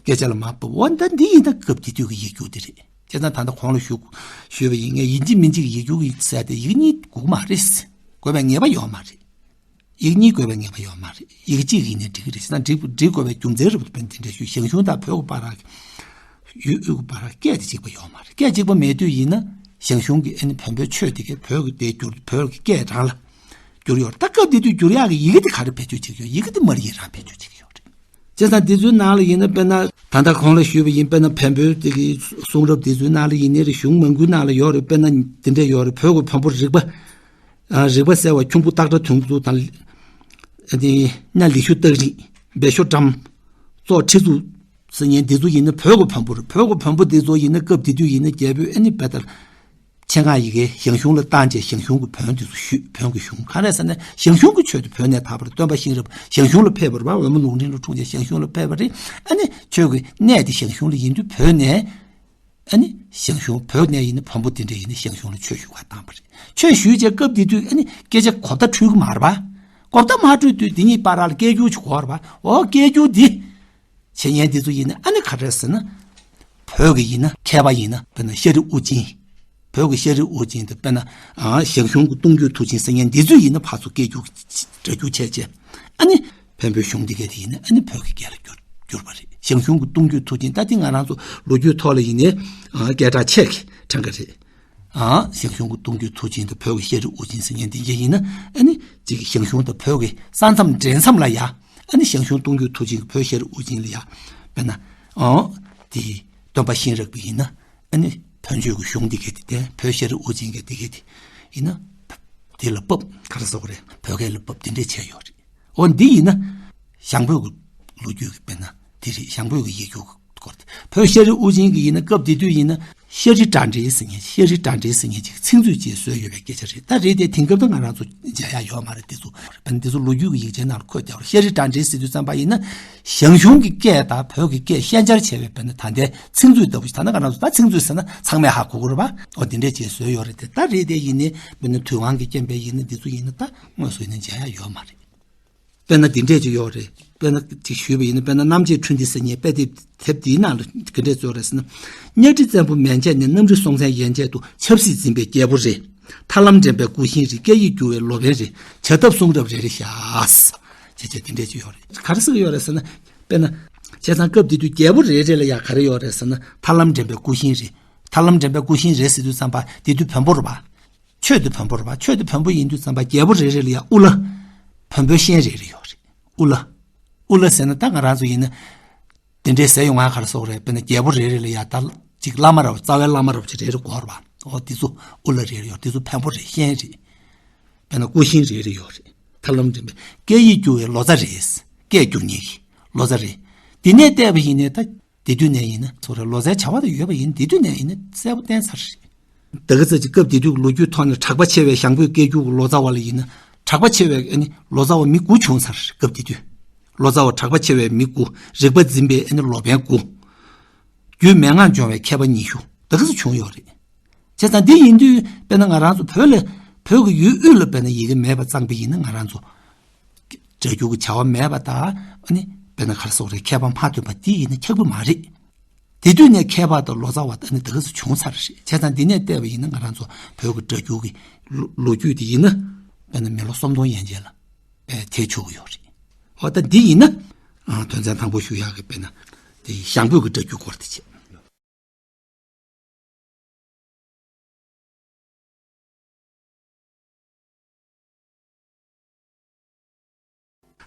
ཀྱི་སྐད་ཆ་ལ་མར་བབས། འོ་ད་འདི་ཡིན་ན་སྐབས་དེ་དུས་ཀྱི་ཡིག་སྒྱུར་དེ་རེད། བྱས་ཙང་ད་ལྟ་གོང་ལ་ཞུ་ཞུས་པ་ཡིན། ངས་ཡིན་གཅིག་མིན་གཅིག་གི་ཡིག་སྒྱུར་གྱི་ཟེར་དེ་ཡིག་གཉིས་དགོས་མ་རེད། དགོས་པའི་ངེས་པ་ཡོད་མ་རེད། ཡིག་གཉིས་དགོས་པའི་ངེས་པ་ཡོད་མ་རེད། ཡིག་གཅིག་ཡིན་ནའི་འགྲིག་གི་རེད། བྱས་ཙང་འགྲིག་འགྲིག་དགོས་པའི་རྒྱུ་མཚན་རེད་པ། དེ་འདྲ་ཞུ། ཞང་ཞུང་དང་བོད་ཀྱི་བར་ལ། ཡུལ་དབུས་ཀྱི་བར་ལ་སྐད་དེ་གཅིག་པ་ཡོད་མ་རེད། སྐད་གཅིག་པ་མེད་དུས་ཡིན་ན་ཞང་ཞུང་གི་ཨ་ནི་བོན་པོའི་ཆོས་དེ་གས་བོད་ཀྱི་དེ་བསྒྱུར། བོད་ཀྱི་སྐད་རང་ལ་བསྒྱུར་ཡོད་རེད། ད་སྐབས་དེ་དུས་བསྒྱུར་ཡག་གི་ཡི་གེ་དེ་ག་རེ་བེད་སྤྱོད་བྱེད་ཀྱི་ཡོད། ཡི་གེ་དེ་སྨར་ཡིག་རང་བེད་སྤྱོད་བྱེད་ཀྱི་ཡོད་རེད། བྱས་ཙང་དེ་ཚོའི་ནང་ལ་ཡིན་ན་དཔེར་ན་ད་ལྟ་གོང་ལ་ཞུས་པ་ཡིན། དཔེར་ན་བོན་པོའི་དེ་གི་གསུང་རབ་དེ་ཚོའི་ནང་ལ་ཡིན་ནའི་རེད། གཞུང་མང་པོའི་ནང་ལ་ཡོད་རེད། དཔེར་ན་དེ་འདྲ་ཡོད་རེད། བོད་ཀྱི་བོན་པོ་རིག་པ། ཨ། རིག་པ་གསལ་བ་ཁྱུང་པོ་སྟག་སྒྲ་དོན་གཙུག་དང་། ཨ་ནི་གཉའ་ལི་ཤུ་སྟག་རིང་། སྦལ་ཤོ་འགྲམ། ཙོག་ཁྲི་གཙུག་ཟེར་མཁན་འདི་ཚོ་ཡིན་ན་བོད་ཀྱི་བོན་པོ་རེད། བོད་ཀྱི་བོན་པོ་འདི་ཚོ་ཡིན་ན་སྐབས་དེ་དུས་ཡིན་ན་རྒྱལ་པོས་ཨ་ནི་དཔེ་ལྟར་ཆེད་མངགས་ཡི་གེ་ཞང་ཞུང་ལ་བཏང་བྱས་ཞང་ཞུང་གི་བོན་དེ་ཚོ་ཞུས། བོན་གྱི་གཞུང་གང་རེད་ཟེར་ན་ཞང་ཞུང་གི་ཆོས་དེ་བོད་ནས་དར་བ་རེད། སྟོན་པ་གཤེན་རབ་ཞང་ཞུང་ལ་ཕེབས་པ་རེད་པ། འོལ་མོ་ལུང་ཕྲན་ལ་འཁྲུངས་བྱས་ཞང་ཞུང་ལ་ཕེབས་པ་རེད། ཨ་ནི་ཆོས་ཀྱི་གནས་དེ་ཞང་ཞུང་ལ་ཡིན་དུས་བོད་ནས། ཨ་ནི་ཞང་ཞུང་བོད་ནས་ཡིན་ན་བོན་པོ་དེ་འདྲ་ཡིན་ན་ཞང་ཞུང་ལ་ཆོས་ཞུ་ག་བཏང་བ་རེད། ཆོས་ཞུས་བྱས་སྐབས་དེ་དུས་ཨ་ནི་སྐད་ཆ་གོ་བརྡ་འཕྲོད་ཀྱི་མ་རེད་པ། གོ་བརྡ་མ་འཕྲོད་དུས་དེ་གཉིས་བར་ལ་སྐད་སྒྱུར་ཅིག་དགོས་རེད་པ། འོ་སྐད་སྒྱུར་འདི་བྱེད་མཁན་དེ་ཚོ་ཡིན་ན་ཨ་ནི་ག་རེ་ཟེར་ན། བོད་ཀྱི་ཡིན་ན་མཁས་པ་ཡིན་ན་དཔེར་ན་ཤཱ་རིའི་དབུ་ཅན། བོད་ཀྱི་ཤཱ་རིའི་དབུ་ཅན་དེ་དཔེར་ན་ཨ་ཞང་ཞུང་གི་གཏུང་རྒྱུད་མཐུ་ཆེན་ཟེར་མཁན་འདི་ཚོ་ཡིན་ན་ཕར་ཚུར་སྐད་སྒྱུར་སྒྲ་སྒྱུར་བྱས་བྱས་ཨ་ནི་བོན་པོའི་གཞུང་འདི་གས་དེ་ཡིན་ན་ཨ་ནི་བོད་ཀྱི་སྐད་ལ་བསྒྱུར་བསྒྱུར་བ་རེད། ཞང་ཞུང་གི་གཏུང་རྒྱུད་མཐུ་ཆེན། ད་དེ་ང་རང་ཚོ་ལོ་རྒྱུས་ཐོག་ལ་ཡིན་ནའི་ཨ་སྐད་གྲགས་ཆེ་གི་གྲངས་ཀ་རེད། ཨ་ཞང་ཞུང་གི་གཏུང་རྒྱུད་མཐུ་ཆེན་དང་བོད་ཀྱི་ཤཱ་རིའི་དབུ་ཅན་ཟེར་མཁན་འདི་གས་ཡིན་ན་ཨ་ནི་གཅིག་ཞང་ཞུང་དང་བོད་ཀྱི་ས་མཚམས་འདྲེས་མཚམས་ལ་ཡ། ཨ་ནི་ཞང་ཞུང་གཏུང་རྒྱུད་མཐུ་ཆེན་གྱི་བོད་ཤཱ་རིའི་དབུ་ཅན་ལ་ཡ། དཔེར་ན། ཨོ། དེ་སྟོན་པ་གཤེན་རབ་ཀྱི་ཡིན་ན། ཨ་ནི་བོན་ཆོས་ཀྱི་གཞུང་འདི་གས་དེ་དེ་བོད་ཤཱ་རིའི་དབུ་ཅན་གྱི་འདི་གས་དེ་ཡིན་ན། དེ་ལ་བབས་ག་རེ་ཟེར་དགོས་རེད། བོད་སྐད་ལ་བབས་དེ་འདྲས་བྱས་ཡོད་རེད། འོ་འདི་ཡིན་ན། ཞང་བོད་ཀྱི་ལོ་རྒྱུས་ཀྱི་དཔེར་ན་དེ་རེད། ཞང་བོད་ཀྱི་ཡིག་སྒྱུར་གྱི་སྐོར་དེ། བོད་ཤཱ་རིའི་དབུ་ཅན་གྱི་ཡིན་ན་སྐབས་དེ་དུས་ཡིན་ན། ཤ་རི་འདྲ་འདྲའི་ཟེར་མཁན། ཤ་རི་འདྲ་འདྲའི་ཟེར་མཁན་ཅིག་ཚིག་མཛོད་ཅིག་བཟོས་ཡོད་པའི་སྐད་ཆ་རེད། ད་རེད་དེ་དེང་སྐབས་ད་ང་རང་ཚོ་མཇལ་ཡ་ཡོད་མ་རེད། དེ་ཚོ་བན་དེ་ཚོ་ལོ་རྒྱུས་ཀྱི་ཡིག་ཆའི་ནང་ལ་འཁོད་བསྡད་པ་རེད། ཤ་རི་འདྲ་འདྲའི་ཟེར་དུས་ཙམ་པ་ཡིན་ན་ཞང་ཞུང་གི་སྐད་དང་བོད་ཀྱི་སྐད་ཤན་སྦྱར་བྱས་པའི་བན་ད་ལྟའི་ཚིག་མཛོད་ལྟ་བུ་ཞིག་ད་ལྟ་ང་རང་ཚོ་ད་ཚིག་མཛོད་ཟེར་ན་ཚང་མས་ཧ་གོ་གི་རེད་པ། འོ་དེ་འདྲས་ཅིག་བཟོས་ཡོད་རེད་དེ། ད་རེད་དེ་ཡིན་ནའི་བན་དུས་དབང་གིས་རྐྱེན་པས་ཡིན་ན་འདི་ཚོ་ཡིན་ན་ད་དངོས་སུ་ཡིན་ན་མཇལ་ཡ་ཡོད་མ་རེད། དཔེར་ན་འདི་འདྲས་ཅིག་ཡོད་རེད། དཔེར་ན་ཅིག་ཞུས་པ་ཡིན་ན། དཔེར་ན་རྣམ་འབྱེད་འཕྲུལ་འདི་ཟེར་མཁན་དཔེ་དེབ་དེབ་འདིའི་ནང་ལ་ག་འདྲས་བཟོས་རེད་ཟེར་ན། གཉའ་ཁྲི་བཙན་པོ་མན་ཆད་ནས། གནམ་རི་སྲོང་བཙན་ཡན་ཆད་དུ། ཆབ་སྲིད་འཛིན་པའི་རྒྱལ་པོ་རེ། ཐར་ལམ་འདྲེན་པའི་སྐུ་ཞིང་རེ། སྐད་ཡིག་བསྒྱུར་བའི་ལོ་པཎ་རེ། བྱ་ཐབས་གསུང་རབ་རེ་རེ་བཞག་ཅེས་བྱས་འདི་འདྲས་ཅིག་ཡོད་རེད། ག་རེ་ཟེར་གྱི་ཡོད་རེད་ཟེར་ན། དཔེར་ན་བྱས་ཙང་སྐབས་དེ་དུས་རྒྱལ་པོ་རེ་རེ་ལ་ཡང་ག་རེ་ཡོད་རེད་ཟེར་ན། ཐར་ལམ་འདྲེན་པའི་སྐུ་ཞིང་རེ། ཐར་ལམ་འདྲེན་པའི་སྐུ་ཞིང་རེ་ཟེར་དུས་ཙམ་པ་དེ་དུས་བོན་པོ་རེད་པ། ཆོས་དེ་བོན་པོ་རེད་པ། ཆོས་དེ་བོན་པོ་ཡིན་དུས་ཙམ་པ་རྒྱལ་པོ་རེ་རེ་ལ་ཡང་དབུ་བླ། བོན་པོའི་ཤན་རེ་རེ་ཡོད་རེད། དབུ་བླ། དབུ་བླ་ཟེར་ན་ད་ང་རང་ཚོ་ཡིན་ན། དེ་འདྲའི་ཟེར་ཡོང་ང་། ག་རེ་ཟེར་དགོས་རེད། དཔེར་ན་རྒྱལ་པོ་རེ་རེ་ལ་ཡང་ད་ཅིག་བླ་མ་རབས། རྩ་བའི་བླ་མ་རབས་ཅིག་རེ་རེ་དགོས་རེད་པ། འོ་དེ་ཚོ་དབུ་བླ་རེ་རེ་ཡོད། དེ་ཚོ་བོན་པོ་རེད། ཤན་རེད། དཔེར་ན་སྐུ་ཞིང་རེ་རེ་ཡོད་རེད། ཐར་ལམ་འདྲེན་པའི་སྐད་ཡིག་བསྒྱུར་བའི་ལོ་ཙཱ་རེད། སྐད་བསྒྱུར་མཁན་གྱི་ལོ་ཙཱ་རེད། དེ་ནས་བལྟས་པ་ཡིན་ནའི་ད། དེ་དུས་ནས་ཡིན་ན་སོ་རེ་ལོ་ཙཱའི་བྱ་བ་དེ་ཡོད་པ་ཡིན། དེ་དུས་ནས་ཡིན་ན་གསལ་པོ་བསྟན་ཚར་རེད། ད་ག་ཚོད་ཅིག་སྐབས་དེ་དུས་ཀྱི་ལོ་རྒྱུས་ཐོག་ནས་གྲགས་པ་ཆེ་བའི་ཞང་བོད་སྐད་སྒྱུར་གྱི་ལོ་ཙཱ་བ་ལ་ཡིན་ན། གྲགས་པ་ཆེ་བའི་ཨ་ནི་ལོ་ཙཱ་བ་མི་དགུ་བྱུང་ཚར་རེད། སྐབས་དེ་དུས་ལོ་ཙཱ་བ་གྲགས་པ་ཆེ་བའི་མི་དགུ། རིག་པ་འཛིན་པའི་ཨ་ནི་ལོ་པཎ་དགུ། རྒྱུད་མན་ངག་སྦྱོང་བའི་མཁས་པ་ཉི་ཤུ། ད་ག་ཚོད་བྱུང་ཡོད་རེད། བྱས་ཙང་འདི་ཡིན་དུས་དཔེར་ན་ང་རང་ཚོ་བོད་ལ། བོད་ཀྱི་ཡུལ་དབུས་ལ་དཔེར་ན་ཡི་གེ་མེད་པ་ཙམ་པ་ཡིན་ན། ང་རང་ཚོ་སྒྲ་སྒྱུར་གྱི་བྱ་བ་མེད་པ་དང་། ཨ་ནི་དཔེར་ན་ག་རེ་ཟེར་དགོས་རེད། མཁས་པ་མ་ཐོན་པ་འདི་ཡིན་ན་ཁྱབ་ཀྱི་མ་རེད། དེ་དུས་ནས་མཁས་པ་དང་ལོ་ཙཱ་བ་ད་ནི་ད་ག་ཚོད་བྱུང་ཚར་རེད། བྱས་ཙང་འདི་ནས་བལྟས་པ་ཡིན་ན་ང་རང་ཚོ་བོད་ཀྱི་སྒྲ་སྒྱུར་གྱི་ལོ་ལོ་རྒྱུས་དེ་ཡིན་ན་དཔེར་ན་མི་ལོ་སུམ་སྟོང་ཡན་ཆད་ལ་དཔེ་དེ་ཆོག་གི་ཡོད་རེད། འོ་ད་འདི་ཡིན་ན། ཨ། དོན་ཚན་དང་པོ་ཞུ་ཡག་གི་དཔེར་ན་དེ་ཞང་བོད་ཀྱི་སྒྲ་སྒྱུར་སྐོར་དེ་བྱས།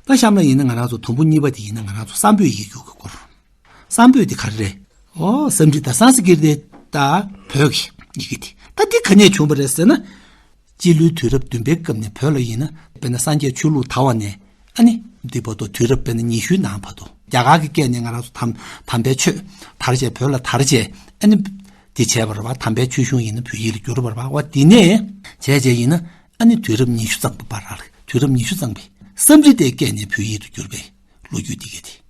ད་གཤམ་ལ་ཡིན་ན་ང་རང་ཚོ་དུམ་བུ་གཉིས་པ་དེ་ཡིན་ན་ང་རང་ཚོ་གསང་ཕུད་ཡིག་སྒྱུར་གྱི་སྐོར། གསང་ཕུད་དེ་ག་རེ་རེད། ཨོ་སཾ་སྐྲྀ་ཏ། སཾ་སྐྲྀ་ཏ་དང་བོད་ཀྱི་ཡི་གེ་དེ། ད་འདི་ག་ནས་བྱུང་བ་རེད་ཟེར་ན། སྤྱི་ལོའི་དུས་རབས་བདུན་པའི་སྐབས་ནས་བོད་ལ་ཡིན་ན། དཔེར་ན་སངས་རྒྱས་ཆོས་ལུགས་དར་བ་ནས། ཨ་ནི་འདི་བར་དུ་དུས་རབས་དཔེར་ན་ཉི་ཤུའི་ནང་བར་དུ་རྒྱ་གར་གྱི་སྐད་ནས་ང་རང་ཚོ་དམ་དམ་པའི་ཆོས་དར་བྱས། བོད་ལ་དར་བྱས། ཨ་ནི་འདི་བྱས་པ་རེད་པ། དམ་པའི་ཆོས་གཞུང་ཡིན་ན་བོད་ཡིག་ལ་བསྒྱུར་བ་རེད་པ། འོ་འདི་ནས་བྱས་བྱས་ཡིན་ན། ཨ་ནི་དུས་རབས་ཉི་ཤུ་ཙམ་པ་བར་ལ། དུས་རབས་ཉི་ཤུ་ཙམ་པའི་སཾ་སྐྲྀ་ཏའི་སྐད་ནས་བོད་ཡིག་ཏུ་བསྒྱུར་བའི་ལོ་རྒྱུས་འདི་ག་དེ།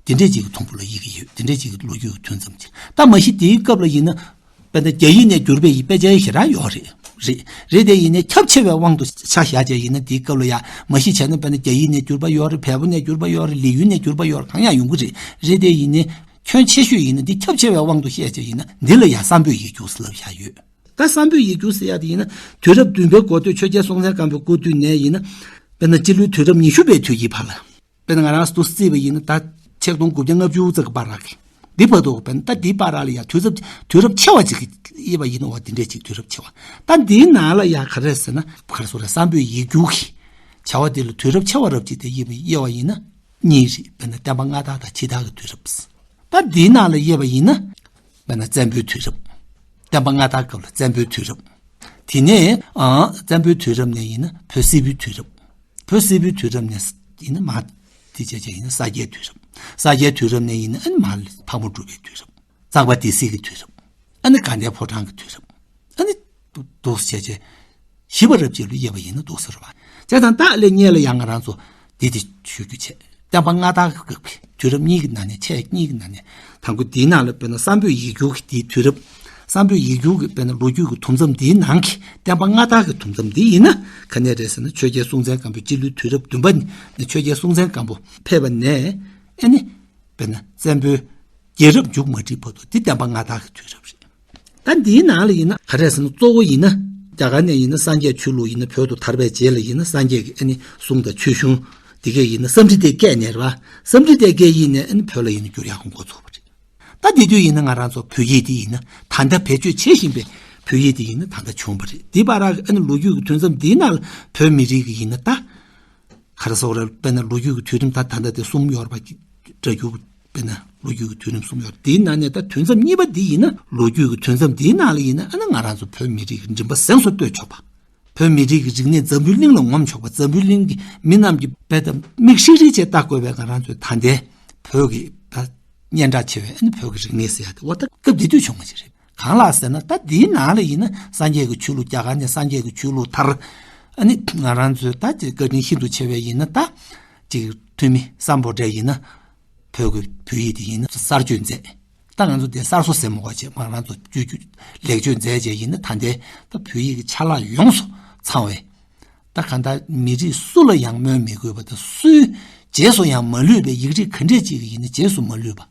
དེ་འདྲས་ཅིག་གི་དུམ་བུ་ལ་ཡི་གེ་ཡོད། དེ་འདྲས་ཅིག་གི་ལོ་རྒྱུས་ཀྱི་ཐུན་མཚམས་ཅིག་ད་མ་གཞི་དེའི་སྐབས་ལ་ཡིན་ན། དཔེར་ན་རྒྱ་ཡིག་ནས་བསྒྱུར་བའི་ཡི་དཔེ་ཆ་ཞེ་དྲག་ཡོད་རེད། རེད། རེད་དེ་ཡིན་ནའི་ཁྱབ་ཆེ་བའི་དབང་དུ་ཆ་བཞག་བྱས་ཡིན་ན། དེའི་སྐབས་ལ་ཡ་མ་གཞི་བྱས་ན། དཔེར་ན་རྒྱ་ཡིག་ནས་བསྒྱུར་པ་ཡོད་རེད། བལ་པོ་ནས་བསྒྱུར་པ་ཡོད་རེད། ལི་ཡུལ་ནས་བསྒྱུར་པ་ཡོད་རེད། གང་ཡང་ཡོང་གི་རེད། རེད་དེ་ཡིན་ནའི་ཁྱོན་ཆེ་ཤོས་ཡིན་ན། འདི་ཁྱབ་ཆེ་བའི་དབང་དུ་བཤད་བྱས་ཡིན་ན། འདི་ལ་ཡ་གསང་ཕུད་ཡིག་སྒྱུར་ཟེར་ལབ་བཞག་ཡོད། ད་གསང་ཕུད་ཡིག་སྒྱུར་ཟེར་ཡ་དེ་ཡིན་ན། དུས་རབས་བདུན་པའི་འགོ་སྟོད་ཆོས་རྒྱལ་སྲོང་བཙན་སྒམ་པོའི་སྐུ་དུས་ནས་ཡིན་ན། དཔེར་ན་སྤྱི་ལོའི་དུས་རབས་ཉི་ཤུ་པའི་དུས་ཀྱི་བར་ལ། དཔེར་ན་ང་རང་ཚོ་བརྩིས་པ་ཡིན་ན། ད་ཆིག་སྟོང་དགུ་བརྒྱ་ལྔ་བཅུ་ཙམ་གྱི་བར་ལ་གི། འདི་བར་དུ། དཔེར་ན་ད་འདིའི་བར་ལ་ཡ་དུས་རབས་དུས་རབས་ཆེ་བ་ཅིག་གི་དབྱེ་བ་ཡིན་ན། འོ་འདི་འདྲས་ཅིག་དུས་རབས་ཆེ་བ། ད་འདིའི་ནང་ལ་ཡ་ག་རེ་ཟེར་ན། ག་རེ་ཟེར་རེད། གསང་ཕུད་ཡིག་སྒྱུར་གྱི་བྱ་བ་འདི་ལ་དུས་རབས་ཆེ་བ་རབ་ཅིག་དེ་དབྱེ་བ་དབྱེ་བ་ཡིན་ན་གཉིས་རེད། དཔེར་ན་བསྟན་པ་སྔ་དར་དང་ཕྱི་དར་གྱི་དུས་རབས། ད་འདིའི་ནང་ལ་དབྱེ་བ་ཡིན་ན། དཔེར་ན་བཙན་པོའི་དུས་རབས། བསྟན་པ་སྔ་དར་སྐབས་ལ་བཙན་པོའི་དུས་རབས། དེ་ནས་ཨ་བཙན་པོའི་དུས་རབས་ནས་ཡིན་ན་བོད་སིལ་བུའི་དུས་རབས། བོད་སིལ་བུའི་དུས་རབས་ནས་ཡིན་ན་མར་དེ་བྱས་བྱས་ཡིན་ན་ས་སྐྱའི་དུས་རབས། ས་སྐྱའི་དུས་རབས་ནས་ཡིན་ན་ཨ་ནི་མར་ཕག་མོ་གྲུ་པའི་དུས་རབས། གཙང་པ་སྡེ་སྲིད་ཀྱི་དུས་རབས། ཨ་ནི་དགའ་ལྡན་ཕོ་བྲང་གི་དུས་རབས། ཨ་ནི་འདུག་སེ་བྱས་བྱས་བཞི་པ་རབ་ཅིག་ལ་དབྱེ་བ་ཡིན་ན་འདུག་སེ་རེད་པ། བྱས་ཙང་ད་ལས་སྔོན་ལ་ཡང་ང་རང་ཚོ་འདི་དེ་ཞུ་རྒྱུ་བྱས། བསྟན་པ་སྔ་དར་གྱི་སྐབས་ཀྱི་དུས་རབས་གཉིས་ཀྱི་ནང་ནས། ཆེས་གཉིས་ཀྱི་ནང་ནས། དང་པོ་འདིའི་ནང་ལ་དཔེར་ན་གསང་ཕུད་ཡིག་སྒྱུར་གྱི་འདིའི་དུས་རབས། གསང་ཕུད་ཡིག་སྒྱུར་གྱི་དཔེར་ན་ལོ་རྒྱུས་ཀྱི་དུམ་མཚམས་འདིའི་ནང་གི་བསྟན་པ་སྔ་དར་གྱི་དུམ་མཚམས་འདི་ཡིན་ན་ག་ནས་རེད་ཟེར་ན། ཆོས་རྒྱལ་སྲོང་བཙན་སྒམ་པོ། སྤྱི་ལོའི་དུས་རབས་བདུན་པ་ནས་ཆོས་རྒྱལ་སྲོང་བཙན་སྒམ་པོ་ཕེབས་པ་ནས། ཨ་ནི་དཔེར་ན་བཙན་པོའི་རྒྱལ་རབས་མཇུག་མ་སྒྲིལ་བར་དུ་འདི་བསྟན་པ་སྔ་དར་གྱི་དུས་རབས་རེད། ད་འདིའི་ནང་ལ་ཡིན་ན་ག་རེ་ཟེར་ན། གཙོ་བོ་ཡིན་ན་རྒྱ་གར་ནས་ཡིན་ན་སངས་རྒྱས་ཆོས་ལུགས་ཡིན་ན་བོད་དུ་དར་བའི་རྗེས་ལ་ཡིན་ན་སངས་རྒྱས་ཀྱི་ཨ་ནི་གསུང་དང་ཆོས་གཞུང་འདི་གས་ཡིན་ན་སཾ་སྐྲྀ་ཏའི་སྐད་ནས་རེད་པ། སཾ་སྐྲྀ་ཏའི་སྐད་ཡིག་ནས་ཨ་ནི་བོད་ལ་ཡིན་ན་བསྒྱུར་ཡག་གི་འགོ་ཚུགས་པ་རེད། ད་དེ་དུས་ཡིན་ན་ང་རང་ཚོ་བོད་ཡིག་འདི་ཡིན་ན་ད་ལྟ་བེད་སྤྱོད་བྱེད་བཞིན་པའི་བོད་ཡིག་འདི་ཡིན་ན་ད་ལྟ་བྱུང་བ་རེད། འདི་བར་ཨ་ནི་ལོ་རྒྱུས་ཀྱི་དུས་མཚམས་འདིའི་ནང་ལ་བོད་མི་རིགས་ཀྱི་ཡིན་ན་ད། ག་རེ་ཟེར་དགོས་རེད། དཔེར་ན་ལོ་རྒྱུས་ཀྱི་དུས་རིམ་ད་ད་ལྟ་དེ་གསུམ་ཡོད་རེད་པ། སྒྲ་སྒྱུར་གྱི་དཔེར་ན་ལོ་རྒྱུས་ཀྱི་དུས་རིམ་གསུམ་ཡོད་རེད། དེའི་ནང་ནས་ད་དུས་མཚམས་གཉིས་པ་འདི་ཡིན་ན། ལོ་རྒྱུས་ཀྱི་དུས་མཚམས་འདིའི་ནང་ལ་ཡིན་ན་ཨ་ནི་ང་རང་ཚོ་བོད་མི་རིགས་ཀྱི་མགྲིན་པ་གཟེངས་སུ་གཏོད་ཆོག་པ། བོད་མི་རིགས་ཀྱི་རིག་གནས་འཛམ་བུའི་གླིང་ལ་ངོམ་ཆོག་པ། འཛམ་བུའི་གླིང་གི་མི་རྣམས་ཀྱིས་དཔེ་ལྟ་མིག་ཧྲིག་ཧྲིག་བྱས་ལྟ་དགོས་པའི་ང་རང་ཚོའི་ད་ལྟའི་བོད་ཀྱི་ད་སྙན་གྲགས་ཆེ་བའི་ཨ་ནི་བོད་ཀྱི་རིག་གནས་ཟེར་ཡ་དེ། འོ་ད་སྐབས་དེ་དུས་བྱུང་བ་ཞིག་རེད། གང་ལགས་ཟེར་ན། ད་འདིའི་ནང་ལ་ཡིན་ན་སངས་རྒྱས་ཀྱི་ཆོས་ལུགས། རྒྱ་གར་ནས་སངས་རྒྱས་ཀྱི་ཆོས་ལུགས་དར། ཨ་ནི་ང་རང་ཚོའི་ད་ཅིག་བཀའ་དྲིན་ཤིན་ཏུ་ཆེ་བས་ཡིན་ན། ད་ཅིག་ཐོན་མི་སམ་བྷོ་ཊ་ཡིན་ན། བོད་ཀྱི་བོད་ཡིག་དེ་ཡིན་ན་གསར་བཅོས་མཛད། ད་ང་ཚོ་དེ་གསར་བཟོ་ཟེར་མི་དགོས་བྱས། ང་རང་ཚོ་བཅོས་བཅོས་ལེགས་བཅོས་མཛད་བྱས་ཡིན་ན། ད་ལྟའི་ད་བོད་ཡིག་གི་ཆ་ལག་ཡོངས་སུ་ཚང་བའི། ད་གང་ལྟར་མི་རིགས་སུ་ལ་ཡང་སྨོས་མི་དགོས་པ་དང་། སུའི་རྗེས་སུ་ཡང་མ་ལུས་པའི། ཡིག་རིགས་ག་འདྲས་ཅིག་གི་ཡིན་ན་རྗེས་སུ་མ་ལུས་པ།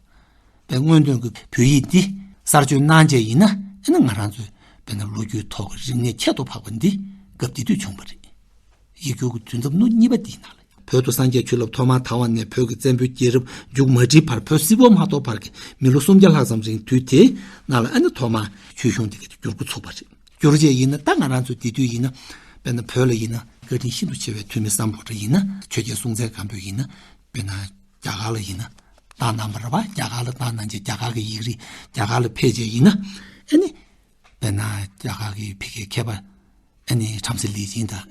པའི་སྔོན་ཐོན་གྱི་བོད་ཡིག་འདི་གསར་བཅོས་གནང་བྱས་ཡིན་ན། ཨ་ནི་ང་རང་ཚོའི་དཔེར་ན་ལོ་རྒྱུས་ཐོག་གི་རིག་གནས་ཁྱད་དུ་འཕགས་པ་འདི་སྐབས་དེ་དུས་བྱུང་བ་རེད། ཡིག་སྒྱུར་གྱི་དུས་མཚམས་ནུབ་གཉིས་པ་འདིའི་ནང་ལ། བོད་དུ་སངས་རྒྱས་ཆོས་ལུགས་ཐོག་མར་དར་བ་ནས། བོད་ཀྱི་བཙན་པོའི་རྒྱལ་རབས་མཇུག་མ་སྒྲིལ་བར། བོད་སིལ་བུར་མ་གཏོགས་བར་གྱི་མི་ལོ་སུམ་བརྒྱ་ལྷག་ཙམ་རིང་དུས་དེའི་ནང་ལ། ཨ་ནི་ཐོག་མར་ཆོས་གཞུང་འདི་ག་དེ་བསྒྱུར་འགོ་ཚུགས་པ་རེད། བསྒྱུར་བྱས་ཡིན་ན། ད་ང་རང་ཚོ་དེ་དུས་ཡིན་ན། དཔེར་ན་བོད་ལ་ཡིན་ན་བཀའ་དྲིན་ཤིན་ཏུ་ཆེ་བའི་ཐོན་མི་སམ་བྷོ་ཊ་ཡིན་ན། ཆོས་རྒྱལ་སྲོང་བཙན་སྒམ་པོ་ཡིན་ན། དཔེར་ན་རྒྱ་གར་ལ་ཡིན་ན་བཏང་གནང་བ་རེད་པ། རྒྱ་གར་ལ་བཏང་གནང་བྱས། རྒྱ་གར་གྱི་ཡིག་རིགས་རྒྱ་གར་ལ་ཕེབས་བྱས་ཡིན་ན། ཨ་ནི་དཔེར་ན་རྒྱ་གར་གྱི་ཕ་གིའི་མཁས་པ། ཨ་ནི་བྲམ་ཟེ་ལི་ཅིན་དང་།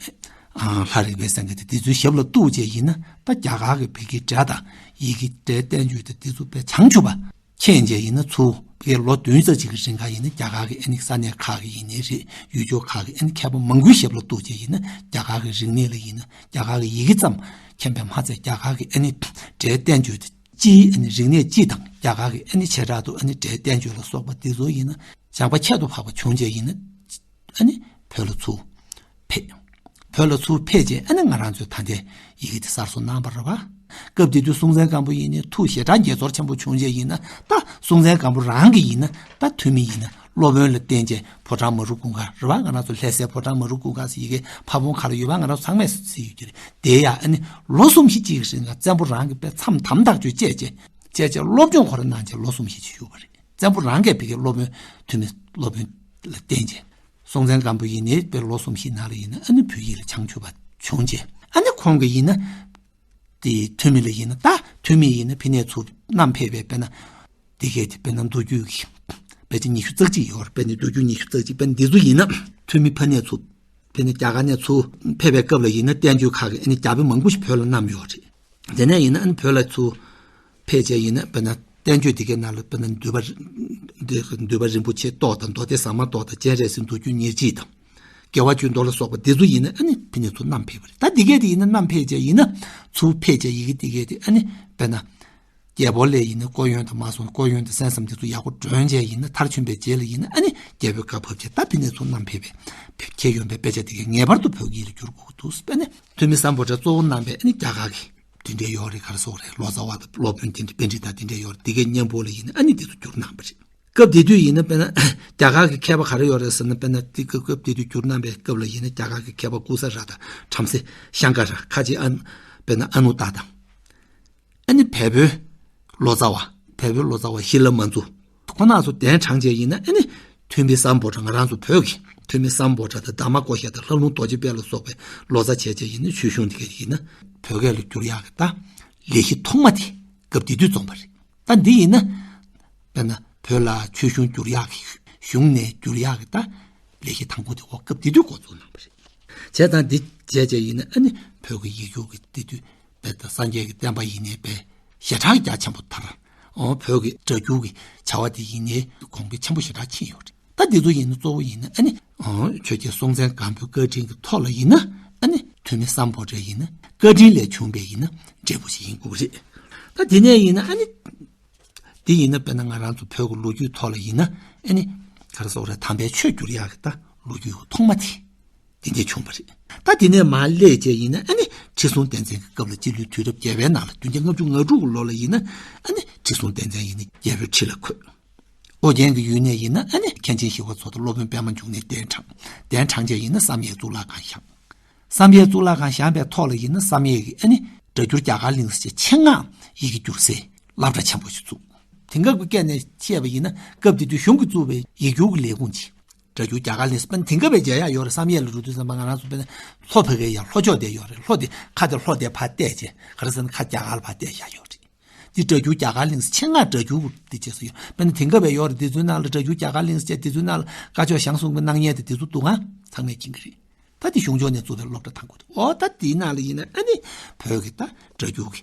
ཨ། ལྷ་རིག་པའི་སེང་གེ་དང་། དེ་ཚོའི་ཞབས་ལ་གཏུགས་བྱས་ཡིན་ན། ད་རྒྱ་གར་གྱི་ཕ་གིའི་འགྲེལ་དང་ཡི་གེ་འགྲེལ་བསྟན་བཅོས་དང་དེ་ཚོ་དཔེ་བྱང་ཆུབ་པ་མཁྱེན་བྱས་ཡིན་ན། ཚུར་ཕ་གིར་ལོ་བདུན་ཙམ་ཅིག་གི་རིང་ག་ཡིན་ན། རྒྱ་གར་གྱི་ཨ་ནི་ས་གནས་ཁག་གི་ཡིན་ནའི་རེད། ཡུལ་ཕྱོགས་ཁག་གི་ཨ་ནི་མཁས་པ་མང་པོའི་ཞབས་ལ་གཏུགས་བྱས་ཡིན་ན། རྒྱ་གར་གྱི་རིག་གནས་ལ་ཡིན་ན། རྒྱ་གར་གྱི་ཡི་གེ་ཙམ་མཁྱེན་པས་མ་ཚད། རྒྱ་གར་གྱི་ཨ་ནི་འགྲེལ་བསྟན་བཅོས་དང་། སྤྱིའི་ཨ་ནི་རིག་གནས་སྤྱི་དང་། རྒྱ་གར་གྱི་ཨ་ནི་བྱེ་བྲག་ཏུ་ཨ་ནི་འགྲེལ་བསྟན་བཅོས་ལ་སོགས་པ་འདི་ཚོ་ཡིན་ན། སྦྱངས་པ་ཁྱད་དུ་འཕགས་པ་བྱུང་བྱས་ཡིན་ན། ཨ་ནི་བོད་ལ་ཚུར་ཕེབས། བོད་ལ་ཚུར་ཕེབས་བྱས། ཨ་ནི་ང་རང་ཚོའི་ད་ལྟའི་ཡི་གེ་དེ་གསར་བཟོ་གནང་བ་རེད་པ། སྐབས་དེ་དུས་སྲོང་བཙན་སྒམ་པོ་ཡིན་ནའི་ཐུགས་ཞེ་དྲག་དགྱེས་ཚོར་ཆེན་པོ་བྱུང་བྱས་ཡིན་ན། ད་སྲོང་བཙན་སྒམ་པོ་རང་གིས་ཡིན་ན། ད་ཐོན་མི་ཡིན་ན་སློབ་དཔོན་ལ་བརྟེན་བྱས། ཕོ་བྲང་མ་རུ་ཀུན་དགའ་རེད་པ། ང་རང་ཚོ་ལྷ་སའི་ཕོ་བྲང་མ་རུ་ཀུན་དགའ་ཟེར་ཡི་གེ་ཕ་བོང་ཁ་ལ་ཡོད་པ། ང་རང་ཚོ་ཚང་མས་གཟིགས་ཡོད་ཀྱི་རེད། དེ་ཡང་ཨ་ནི་ལོ་གསུམ་བཞི་ཅིག་གི་རིང་ལ་བཙན་པོ་རང་གིས་དཔེ་མཚམས་དམ་དྲག་བཅོས་བྱས་བྱས། བྱས་བྱས་སློབ་སྦྱོང་ཁོ་རང་གནང་བྱས་ལོ་གསུམ་བཞི་ཅིག་བཞུགས་པ་རེད། བཙན་པོ་རང་གིས་ཕ་གིའི་སློབ་དཔོན། ཐོན་མི་སློབ་དཔོན་ལ་བརྟེན་བྱས། སྲོང་བཙན་སྒམ་པོ་ཡིན་ནའི་དཔེ་ལོ་གསུམ་བཞི་ནང་ལ་ཡིན་ན། ཨ་ནི་བོད་ཡིག་ལ་བྱང་ཆུབ་པ་བྱུང་བྱས། ཨ་ནི་ཁོང་གིས་ཡིན་ན། དེ་ཐོན་མི་ལ་ཡིན་ན། ད་ཐོན་མི་ཡིན་ན་ཕ་ནས་ཚུར་བསྣམས་ཕེབས་པའི། དཔེར་ན་འདི་གས་དེ་དཔེར་ན་མདོ་རྒྱུད་ཀྱི་དཔེ་ཆ་ཉི་ཤུ་རྩ་གཅིག་ཡོད་རེད། དཔེར་ན་མདོ་རྒྱུད་ཉི་ཤུ་རྩ་གཅིག་དཔེར་ན་འདི་ཚོ་ཡིན་ན། ཐོན་མི་ཕ་ནས་ཚུར། དཔེར་ན་རྒྱ་གར་ནས་ཚུར་ཕེབས་པའི་སྐབས་ལ་ཡིན་ན། བསྟན་བཅོས་ཁག་གི་ཨ་ནི་རྒྱ་དཔེ་མང་པོ་ཞིག་བོད་ལ་བསྣམས་ཡོད་རེད། དེ་ནས་ཡིན་ན་ཨ་ནི་བོད་ལ་ཚུར་ཕེབས་བྱས་ཡིན་ན། དཔེར་ན་བསྟན་བཅོས་འདི་གའི་ནང་ལ། དཔེར་ན་འདུས་པ། འདུས་པ་རིན་པོ་ཆེའི་ཏོག་དང་། མདོ་སྡེ་ཟ་མ་ཏོག་དང་། སྤྱན་རས་གཟིགས་མདོ་རྒྱུད་ཉེར་གཅིག་དང་། དགེ་བ་བཅུའི་མདོ་ལ་སོགས་པ་འདི་ཚོ་ཡིན་ན། ཨ་ནི་ཕ་ནས་ཚུར་བསྣམས་ཕེབས་པ་རེད། ད་འདི་གས་དེ་ཡིན་ན་བསྣམས་ཕེབས་བྱས་ཡིན་ན། ཚུར་ཕེབས་བྱས་ཡི་གེ་འདི་གས་དེ་ཨ་ནི་དཔེར་ན། རྒྱལ་པོ་ལས་ཡིན་ན་སྐུ་ཡོན་དང་མ་སོང་། སྐུ་ཡོན་དང་གསན་བསམ་འདི་ཚོ་ཡག་པོ་སྒྲོན་བྱས་ཡིན་ན། མཐར་ཕྱིན་པའི་རྗེས་ལ་ཡིན་ན། ཨ་ནི་རྒྱལ་པོའི་བཀའ་ཕབ་བྱས། ད་ཕ་ནས་ཚུར་བསྣམས་ཕེབས་པའི་ཁྱད་ཡོན་པའི་དཔེ་ཆ་འདི་གས་ངེས་པར་དུ་བོད་ཡིག་ལ་བསྒྱུར་དགོས་ཀྱི་འདུག་དཔེར་ན་ཐོན་མི་སམ་བྷོ་ཊ་གཙོ་བོ་བསྣམས་པའི་ཨ་ནི་རྒྱ་གར་གྱི་འདི་འདྲའི་ཡོད་རེད། ག་རེ་ཟེར་དགོས་རེད། ལོ་ཙཱ་བ་དང་སློབ་དཔོན་དེ་འདྲ་པཎྜི་ཏ་དེ་འདྲ་ཡོད་རེད། འདི་གའི་སྙན་པོ་ལ་ཡིན་ན་ཨ་ནི་འདི་ཚོ་བསྒྱུར་གནང་བ་རེད། སྐབས་དེ་དུས་ཡིན་ན་དཔེར་ན་རྒྱ་གར་གྱི་མཁས་པ་ག་རེ་ཡོད་རེད་ཟེར་ན། དཔེར་ན་དེ་སྐབས། སྐབས་དེ་དུས་བསྒྱུར་གནང་བའི་སྐབས་ལ་ཡིན་ན་རྒྱ་གར་གྱི་མཁས་པ་ཀུ་ས་ར་དང་། བྲམ་ཟེ་ཤང་ཀ་ར། ཁ་ཆེ་ཨ། དཔེར་ན་ཨ་ནུ་ཏ་དང་། ཨ་ནི་བལ་པོའི་ལོ་ཙཱ་བ། བལ་པོའི་ལོ་ཙཱ་བ་ཤི་ལ་མ་ཛུ། ཁོང་རྣམ་ཚོ་གདན་དྲངས་བྱས་ཡིན་ན། ཨ་ནི་ཐོན་མི་སམ་བྷོ་ཊ། ང་རང་ཚོ་བོད་ཀྱི་ཐོན་མི་སམ་བྷོ་ཊ་དང་། དྷརྨ་ཀོ་ཤ་དང་། ལྷ་ལུང་རྡོ་རྗེ་དཔལ་ལ་སོགས་པའི་ལོ་ཙཱ་བྱས་བྱས་ཡིན་ན། ཆོས་གཞུང་འདི་གས་ཡིན་ན་བོད་སྐད་ལ་བསྒྱུར་ཡག་གི་ད་ལས་གཞི་ཐོག་མ་དེ་སྐབས་དེ་དུས་རྩོམ་པ་རེད། ད་འདི་ཡིན་ན། དཔེར་ན་བོད་ལ་ཆོས་གཞུང་བསྒྱུར་ཡག་གི། གཞུང་ནས་བསྒྱུར་ཡག་གི་ད་ལས་གཞི་དང་པོ་དེ་འོ་སྐབས་དེ་དུས་འགོ་བཙུགས་གནང་བ་རེད། བྱས་ཙང་འདི་བྱས་བྱས་ཡིན་ན། ཨ་ནི་བོད་ཀྱི་ཡིག་སྒྱུར་གྱི་དེ་དུས་དཔེ་ད་སངས་རྒྱས་ཀྱི་བསྟན་པ་ཡིན་ནའི་དཔེ་ཞེ་དྲག་རྒྱ་ཆེན་པོ་དར། འོ་བོད་ཀྱི་སྒྲ་སྒྱུར་གྱི་བྱ་བ་དེ་ཡིན་ནའི་གོང་འཕེལ་ཆེན་པོ་ཞེ་དྲག་ཕྱིན་ཡོད་རེད། ད་འདི་ཚོ་ཡིན་ན་གཙོ་བོ་ཡིན་ན། ཨ་ནི་འོ་ཆོས་རྒྱལ་སྲོང་བཙན་སྒམ་པོའི་བཀའ་དྲིན་གྱི་ཐོག་ལ་ཡིན་ན། ཨ་ནི་ཐོན་མི་སམ་བྷོ་ཊ་ཡིན་ན་བཀའ་དྲིན་ལས་བྱུང་བའི་ཡིན་ན་འབྲས་བུ་ཞིག་ཡིན་དགོས་པ་རེད། ད་དེ་ནས་ཡིན་ན་ཨ་ནི། དེ་ཡིན་ན་དཔེར་ན་ང་རང་ཚོ་བོད་ཀྱི་ལོ་རྒྱུས་ཐོག་ལ་ཡིན་ན། ཨ་ནི་ག་རེ་ཟེར་དགོས་རེད། དམ་པའི་ཆོས་བསྒྱུར་ཡག་གི་ད་ལོ་རྒྱུས་ཐོག་མ་དེ་དེ་འདྲས་བྱུང་བ་རེད། ད་དེ་ནས་མར་སླེབས་བྱས་ཡིན་ན། ཨ་ནི་ཁྲི་སྲོང་ལྡེ་བཙན་གྱི་སྐབས་ལ། སྤྱི་ལོའི་དུས་རབས་བརྒྱད་པའི་ནང་ལ། བདུན་བརྒྱ་ལྔ་བཅུ་ང་དྲུག་གི་ལོ་ལ་ཡིན་ན། ཨ་ནི་ཁྲི་སྲོང་ལྡེ་བཙན་ཡིན་ན་རྒྱལ་པོའི་ཁྲི་ལ་འཁོད། ཨོ་རྒྱན་གྱི་ཡུལ་ནས་ཡིན་ན། ཨ་ནི་མཁན་ཆེན་ཞི་བ་འཚོ་དང་སློབ་དཔོན་པདྨ་འབྱུང་གནས་གདན་དྲངས། གདན་དྲངས་བྱས་ཡིན་ན་བསམ་ཡས་གཙུག་ལག་ཁང་བཞེངས། བསམ་ཡས་གཙུག་ལག་ཁང་བཞེངས་པའི་ཐོག་ལ་ཡིན་ན། བསམ་ཡས་ཀྱི་ཨ་ནི་སྒྲ་སྒྱུར་རྒྱ་གར་གླིང་ཟེར་བྱས་ཆེད་མངགས་ཡི་གེ་བསྒྱུར་སའི་སློབ་གྲྭ་ཆེན་པོ་ཞིག་བཙུགས། དེང་སྐབས་ཀྱི་སྐད་ནས་བཤད་པ་ཡིན་ན། སྐབས་དེ་དུས་གཞུང་གིས་བཙུགས་པའི་ཡིག་སྒྱུར་གྱི་ལས་ཁུངས་ཅིག་སྒྲ་སྒྱུར་རྒྱ་གར་གླིང་ཟེར། དཔེར་ན་དེང་སྐབས་བས་མཇལ་ཡག་ཡོད་རེད། བསམ་ཡས་ལ་འགྲོ་དུས་ཙམ་པ་ང་རང་ཚོ་དཔེར་ན་ལྷོ་ཕ་གིར་ཡ་ལྷོ་ཕྱོགས་དེ་ཡོད་རེད། ལྷོ་དེ་ཁ་དེ་ལྷོ་དེ་ཕར་བལྟས་བྱས། ག་རེ་ཟེར་ན་ཁ་རྒྱ་གར་ལ་ཕར་བལྟས་བཞག་ཡོད་རེད། འདི་སྒྲ་སྒྱུར་རྒྱ་གར་གླིང་ཟེར། ཆེད་མངགས་སྒྲ་སྒྱུར་འདི་བྱས་སུ་ཡོད། དཔེར་ན་དེང་སྐབས་བས་ཡོད་རེད། འདི་ཚོའི་ནང་ལ་སྒྲ་སྒྱུར་རྒྱ་གར་གླིང་ཟེར་བྱས། འདི་ཚོའི་ནང་ལ་སྐ་ཅོག་ཞང་གསུམ་གྱི་སྣང་བརྙན་དེ་འདི་ཚོ་འདུག་ག་ཚང་མས་མཁྱེན་གྱི་རེད། ད་འདི་གཞུང་ཕྱོགས་ནས་བཙུགས་པའི་སློབ་གྲྭ་དང་པོ་དེ། འོ་ད་འདིའི་ནང་ལ་ཡིན་ན་ཨ་ནི་བོད་ཀྱི་ད་སྒྲ་སྒྱུར་གྱི་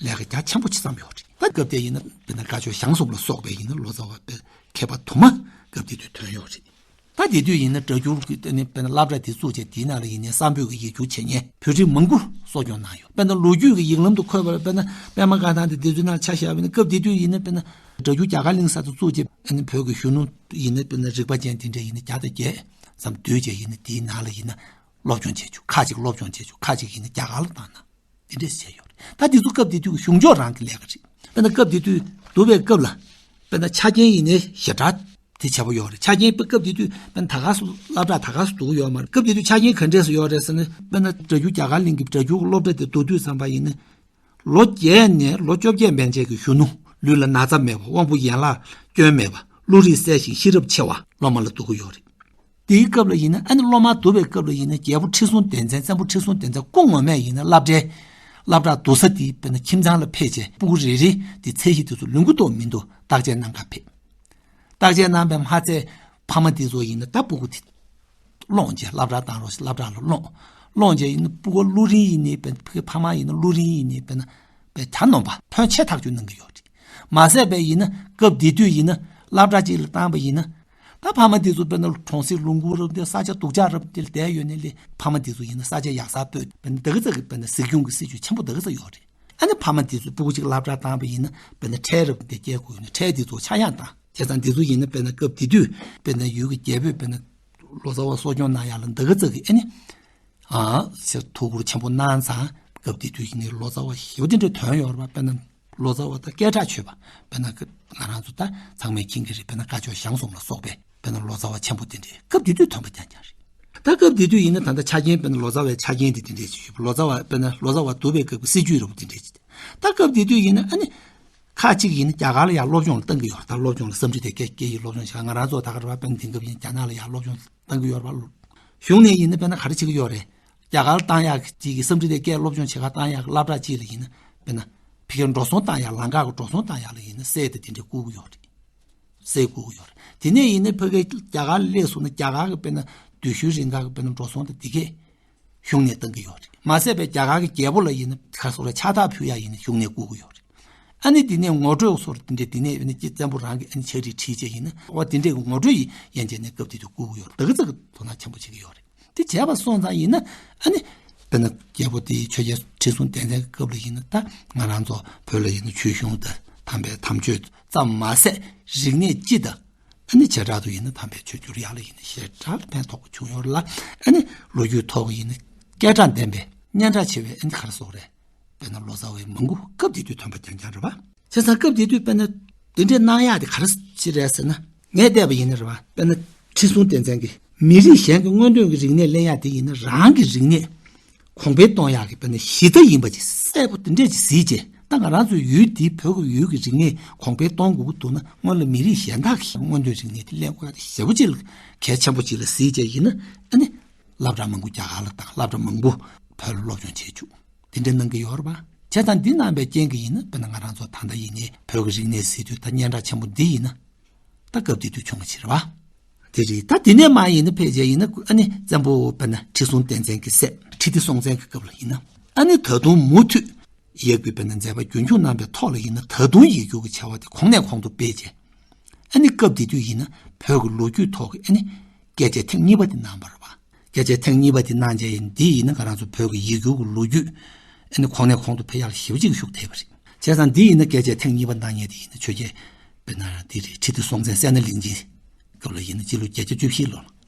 ལས་ཀ་རྒྱ་ཆེན་པོ་ཅིག་བརྩམས་ཡོད་རེད། ད་སྐབས་དེ་ཡིན་ན་དཔེར་ན་སྐ་ཅོག་ཞང་གསུམ་ལ་སོགས་པའི་ཡིན་ན་ལོ་ཙཱ་བ་དཔེ་ མཁས་པ་དུ་མ་སྐབས་དེ་དུས་ཐོན་ཡོད་རེད། ད་དེ་དུས་ཡིན་ན་སྒྲ་སྒྱུར་གྱི་ནི་དཔེར་ན་སློབ་གྲྭ་དེ་བཙུགས་བྱས་དེའི་ནང་ལ་ཡིན་ནའི་གསར་འབོད་ཀྱི་ཡིག་སྒྱུར་བྱེད་མཁན་བོད་རིགས་མང་པོ་གསོ་སྐྱོང་གནང་ཡོད། དཔེར་ན་ལོ་རྒྱུས་ཀྱི་ཡིག་ལམ་དུ་འཁོད་པ་དཔེར་ན་པད་མ་བཀའ་ཐང་དེ་འདི་ཚོའི་ནང་ཆ་བཞག་པ་ཡིན་ན་སྐབས་དེ་དུས་ཡིན་ན་དཔེར་ན་སྒྲ་སྒྱུར་རྒྱ་གར་གླིང་ག་དུ་བཙུགས་བྱས་ཨ་ནི་བོད་ཀྱི་གཞོན་ནུ་ཡིན་ན་དཔེར་ན་རིག་པ་ཅན་དེ་འདྲ་ཡིན་ན་བརྒྱ་དང་བརྒྱད་ཙམ་བསྡུས་བྱས་ཡིན་ན་དེའི་ནང་ལ་ཡིན་ན་སློབ་སྦྱོང་བྱེད་ཆོག་ཁ་ཅིག་སློབ་སྦྱོང་བྱེད་ཆོག་ཁ་ཅིག་ཡིན་ན་རྒྱ་གར་ལ་བཏང་ན། དེ་འདྲས་བྱས་ཡོད་རེད། ད་དེ་ཚོ་སྐབས་དེ་དུས་གཞུང་ཕྱོགས་རང་གི་ལས་ཀ་རེད། དཔེར་ན་སྐབས་དེ་དུས་འདུག་པའི་སྐབས་ལ་དཔེར་ན་ཆ་རྐྱེན་ཡིན་ནའི་ཞེ་དྲག་དེ་བྱས་པ་ཡོད་རེད། ཆ་རྐྱེན་དཔེ་སྐབས་དེ་དུས་དཔེར་ན་ད་ག་སུ་སློབ་གྲྭ་ད་ག་སུ་འདུག་ཡོད་མ་རེད། སྐབས་དེ་དུས་ཆ་རྐྱེན་ག་འདྲས་སུ་ཡོད་རེད་ཟེར་ན་དཔེར་ན་སྒྲ་སྒྱུར་རྒྱ་གར་གླིང་གི་སྒྲ་སྒྱུར་གྱི་སློབ་གྲྭ་དེ་མདོར་བསྡུས་ཙམ་པ་ཡིན་ན་ལོ་བརྒྱད་ནས་ལོ་བཅོ་བརྒྱད་མན་ཆད་ཀྱི་གཞོན་ནུ་ལུས་ལ་ན་ཚ་མེད་པ་དབང་པོ་ཡན་ལག་སྐྱོན་མེད་པ་བློ་རིག་གསལ་ཞིང་ཤེས་རབ་ཆེ་བ་སློབ་མ་ལ་འདུག་གི་ཡོད་རེད། དེའི་སྐབས་ལ་ཡིན་ན་ཨ་ནི་སློབ་མ་འདུག་པའི་སྐབས་ལ་ཡིན་ན་རྒྱལ་པོ་ཁྲི་སྲོང་ལྡེ་བཙན་བཙན་པོ་ཁྲི་སྲོང་ལྡེ་བཙན་སྐུ་ངོ་མས་ཡིན་ན་སློབ་གྲྭའི་སློབ་གྲྭ་འདུག་ས་དེའི་དཔེར་ན་ཁྱིམ་ཚང་ལ་ཕེབས་བྱས་སྤུ་གུ་རེ་རེ་དེ་ཚད་གཞི་དེ་ཚོ་ལོན་གྱི་འདུག་མི་འདུག་བརྟག་དཔྱད་གནང་ག་ཕེབས། བརྟག་དཔྱད་གནང་བའི་མ་ཚད་ཕ་མ་དེ་ཚོ་ཡིན་ན་ད་སྤུ་གུ་དེ་སློང་བྱས་སློབ་གྲྭ་བཏང་རོགས་ཞེས་སློབ་གྲྭ་ལ་སློང་། སློང་བྱས་ཡིན་ན་སྤུ་གུ་བློ་རིག་ཡིན་ནའི་དཔེར་ན་ཕ་མ་ཡིན་ན་བློ་རིག་ཡིན་ནའི་དཔེར་ན་དཔེ་གྲ་ནོམ་པ་ཕོན་ཆེ་ཐག་གཅོད་གནང་གི་ཡོད་རེད། མ་ཟད་པའི་ཡིན་ན་སྐབས་དེ་དུས་ཡིན་ན་སློབ་གྲྭ་གཅིག་ལ་བཏང་པ་ཡིན་ན། ད་ཕ་མ་དེ་ཚོ་དཔེར་ན་གྲོང་གསེབ་ལུང་ཁུག་རབ་དེ་ས་ཆ་སྡུག་ཅག་རབ་དེ་ལ་བསྡད་ཡོད་ནའི་ལས་ཕ་མ་དེ་ཚོ་ཡིན་ན་ས་ཆ་ཡག་ས་སྤོས་དཔེར་ན་དེ་ག་ཙམ་གྱི་དཔེར་ན་གཟིགས་སྐྱོང་གི་སྲིད་ཇུས་ཆེན་པོ་དེ་ག་ཙམ་ཡོད་རེད། ཨ་ནི་ཕ་མ་དེ་ཚོ་སྤུ་གུ་གཅིག་སློབ་གྲྭ་བཏང་པ་ཡིན་ན་དཔེར་ན་ཁྲལ་རབ་དེ་སྐྱེལ་དགོས་ཡོད་ན་ཁྲལ་དེ་ཚོ་ཆག་ཡང་བཏང་བྱས་ཙང་དེ་ཚོ་ཡིན་ན་དཔེར་ན་སྐབས་དེ་དུས་དཔེར་ན་ཡུལ་གྱི་རྒྱལ་པོས་དཔེར་ན་ལོ་ཙཱ་བ་གསོ་སྐྱོང་གནང་ཡག་ལ་དེ་ག་ཙམ་གྱི་ཨ་ནི། ཨ་ཟེར་ཐུགས་ཁུར་ཆེན་པོ་གནང་ཙང་སྐབས་དེ་དུས་ཡིན་ནའི་ལོ་ཙཱ་བ་ཞེ་པོ་དེ་འདྲ་ཐོན་ཡོད་རེད་པ། དཔེར་ན་ལོ་ཙཱ་བ་དང་སྐད་གྲགས་ཆོད་པ་དཔེར་ན་ང་རང་ཚོ་ད་ཚང་མས་མཁྱེན་གྱི་རེད། དཔེར་ན་སྐ་ཅོག་ཞང་གསུམ་ལ་སོགས་པའི་དཔེར་ན་ལོ་ཙཱ་བ་ཆེན་པོ་དེ་འདྲའི་སྐབས་དེ་དུས་ཐོན་པ་རྐྱང་རྐྱང་རེད། ད་སྐབས་དེ་དུས་ཡིན་ན་ད་ལྟ་ཆ་རྐྱེན་དཔེར་ན་ལོ་ཙཱ་བའི་ཆ་རྐྱེན་དེ་དེ་འདྲའི་ཞིག་ཡོད་པ། ལོ་ཙཱ་བ་དཔེར་ན་ལོ་ཙཱ་བ་འདུག་པའི་སྐབས་ཀྱི་སྲིད་ཇུས་རེད་པ་དེ་འདྲའི་ཞིག་ད་སྐབས་དེ་དུས་ཡིན་ན་ཨ་ནི། ཁག་ཅིག་ཡིན་ན་རྒྱ་གར་ལ་ཡང་སློབ་སྦྱོང་ལ་གཏང་གི་ཡོད་རེད། ད་སློབ་སྦྱོང་ལ་སཾ་སྐྲྀ་ཏའི་སྐད་སྐད་ཡིག་སློབ་སྦྱོང་བྱེད་ག་ང་རང་ཚོ་ད་ག་རེ་བ་དཔེར་ན་དེང་སྐབས་ཡིན་རྒྱ་ནག་ལ་ཡང་སློབ་སྦྱོང་གཏང་གི་ཡོད་རེད་པ། གཞུང་ནས་ཡིན་ན་དཔེར་ན་ག་རེ་བྱེད་ཀྱི་ཡོད་རེད། རྒྱ་གར་བཏང་ཡག་གི་སྤྱི་གི་སཾ་སྐྲྀ་ཏའི་སྐད་སློབ་སྦྱོང་བྱེད་ག་བཏང་ཡག་གི་སློབ་གྲྭ་གཅིག་ལ་ཡིན་ན་དཔེར་ན་ཕ་གིར་འགྲོ་སོང་བཏང་ཡག་ལམ་ཁ་གི་འགྲོ་སོང་བཏང་ཡག་ལ་ཡིན་ན་གསེར་དང་དེ་འདྲས་བསྐུར་གི་ཡོད་རེད། གསེར་བསྐུར་གི་ཡོད་རེད། དེ་ནས་ཡིན་ན་ཕ་གིར་རྒྱ་གར་སླེབས་སོང་ན་རྒྱ་གར་གི་དཔེར་ན་སྡོད་ཤུལ་རིང་ག་གི་དཔེར་ན་འགྲོ་སོང་དང་དེ་གས། གཞུང་ནས་གཏང་གི་ཡོད་རེད། མ་ཟད་པའི་རྒྱ་གར་གྱི་རྒྱལ་པོ་ལ་ཡིན་ན་ག་སོགས་ལ་ཕྱག་རྟགས་ཕུལ་ཡག་ཡིན་ན་གཞུང་ནས་བསྐུར་གི་ཡོད་རེད། ཨ་ནི་འདི་ནས་ངོ་སྤྲོད་སོགས་འདི་འདྲས་འདི་ནས་ཡིན་ན་ཅི་བཙན་པོ་རང་གི་ཨ་ནི་ཕྱག་བྲིས་བྲིས་བྱས་ཡིན་ན་འོ་འདི་འདྲས་ཀྱི་ངོ་སྤྲོད་ཡིན་ཡན་ཆད་ནས་སྐབས་དེ་དུས་བསྐུར་གི་ཡོད་རེད། ད་ག་ཚོད་ཀྱི་དོ་སྣང་ཆེན་པོ་བྱེད་ཀྱི་ཡོད་རེད། དེ་བྱས་པ་སོང་ཙང་ཡིན་ན་ཨ་ནི་དཔེར་ན་རྒྱལ་པོ་དེའི་ཆོས་རྒྱལ་ཁྲི་སྲོང་ལྡེ་བཙན་གྱི་སྐབས་ལ་ཡིན་ན་ད་ང་རང་ཚོ་བོད་ལ་ཡིན་ན་ཆོས་གཞུང་དང་དམ་པའི་དམ་ཆོས་ཙམ་མ་ཟད་རིག་གནས་སྤྱི་དང་། ཨ་ནི་བྱེ་བྲག་ཏུ་ཡིན་ན་དམ་པའི་ཆོས་བསྒྱུར་ཡག་ལ་ཡིན་ན་ཞེ་དྲག་ལ་ཕན་ཐོགས་པ་བྱུང་ཡོད་ལ། ཨ་ནི་ལོ་རྒྱུས་ཐོག་ཡིན་ན་སྐད་གྲགས་ལྡན་པའི་སྙན་གྲགས་ཆེ་བའི་ཨ་ནི་ག་རེ་ཟེར་དགོས་རེད། དཔེར་ན་ལོ་ཙཱ་བའི་མང་པོ་སྐབས་དེ་དུས་ཐོན་པ་རྐྱང་རྐྱང་རེད་པ། བྱས་ཙང་སྐབས་དེ་དུས་དཔེར་ན་དེ་འདྲའི་གནང་ཡག་དེ་ག་རེ་ཅིག་རེད་ཟེར་ན་ངས་བལྟས་པ་ཡིན་ན་རེད་པ། དཔེར་ན་ཁྲི་སྲོང་ལྡེ་བཙན་གྱིས་མི་རིགས་གཞན་གྱི་སྔོན་ཐོན་གྱི་རིག་གནས་ལེན་ཡག་དེ་ཡིན་ན་རང་གི་རིག་གནས། གོང་འཕེལ་གཏོང་ཡག་གི་དཔེར་ན་གཞི་རྩ་ཡིན་པ་ཅིག་གསལ་པོ་དེ་འདྲས་ཅིག་གཟིགས་རྗེས་ད་ང་རང་ཚོའི་ཡུལ་འདིའི་བོད་ཀྱི་ཡུལ་གྱི་རིག་གནས་གོང་འཕེལ་གཏོང་དགོས་ཀྱི་འདུག་ན་སྔོན་ལ་མི་རིགས་གཞན་དག་གིས་སྔོན་ཐོན་རིག་གནས་དེ་ལེན་དགོས་ཡག་དེ་ཞེ་པོ་ཅིག་ལ་གལ་ཆེན་པོ་ཅིག་ལ་གཟིགས་རྗེས་ཡིན་ན་ཨ་ནི་སློབ་གྲྭ་མང་པོ་རྒྱ་གར་ལ་བཏང་སློབ་གྲྭ་མང་པོ་བོད་ལ་སློབ་སྦྱོང་བྱེད་བཅུག་དེ་འདྲ་གནང་གི་ཡོད་རེད་པ། བྱས་ཙང་འདི་གནང་པའི་རྐྱེན་གྱིས་ཡིན་ན་དཔེར་ན་ང་རང་ཚོ་ད་ལྟ་ཡིན་ནའི་བོད་ཀྱི་རིག་གནས་ཟེར་དུས་ད་སྙན་གྲགས་ཆེན་པོ་འདི་ཡིན་ན། ད་སྐབས་དེ་དུས་བྱུང་བ་ཞིག་རེད་བ། དེ་རེད། ད་དེ་ནས་མར་ཡིན་ན་ཕལ་ཆེར་ཡིན་ན་ཨ་ནི་བཙན་པོ་དཔེར་ན་ཁྲི་སྲོང་ལྡེ་བཙན་གྱི་སྲས་ཁྲི་ལྡེ་སྲོང་བཙན་གྱི་སྐབས་ལ་ཡིན་ན་ཨ་ནི་ད་དུང་མུ་མཐུད་ཡག་པའི་དཔེར་ན་མཛད་པ་རྒྱུན་འཁྱོངས་གནང་པའི་ཐོག་ལ་ཡིན་ན་ད་དུང་ཡིག་སྒྱུར་གྱི་བྱ་བ་དེ་གོང་ནས་གོང་དུ་སྤེལ་བྱས། ཨ་ནི་སྐབས་དེ་དུས་ཡིན་ན་བོད་ཀྱི་ལོ་རྒྱུས་ཐོག་གི་ཨ་ནི་བཀས་བཅད་ཐེངས་གཉིས་པ་དེ་གནང་བ་རེད་བ། བཀས་བཅད་ཐེངས་གཉིས་པ་དེ་གནང་རྗེས་ཡིན་འདི་ཡིན་ན་ང་རང་ཚོ་བོད་ཀྱི་ཡིག་སྒྱུར་གྱི་ལོ་རྒྱུས་ཨ་ནི་གོང་ནས་གོང་དུ་འཕེལ་ཡག་ལ་ཞེ་པོ་ཅིག་ཤུགས་ཐེབས་པ་རེད། བྱས་ཙང་འདི་ཡིན་ན་བཀས་བཅད་ཐེངས་གཉིས་པ་གནང་མཁན་དེ་ཡིན་ན་ཆོས་རྒྱལ་དཔེར་ན་འདི་རེད། ཁྲི་ལྡེ་སྲོང་བཙན་སད་ན་གླིང་ཆེན་སྐབས་ལ་ཡིན་ན་སྤྱི་ལོ་བརྒྱད་བརྒྱ་བཅུ་བཞི་ལོ་ལ་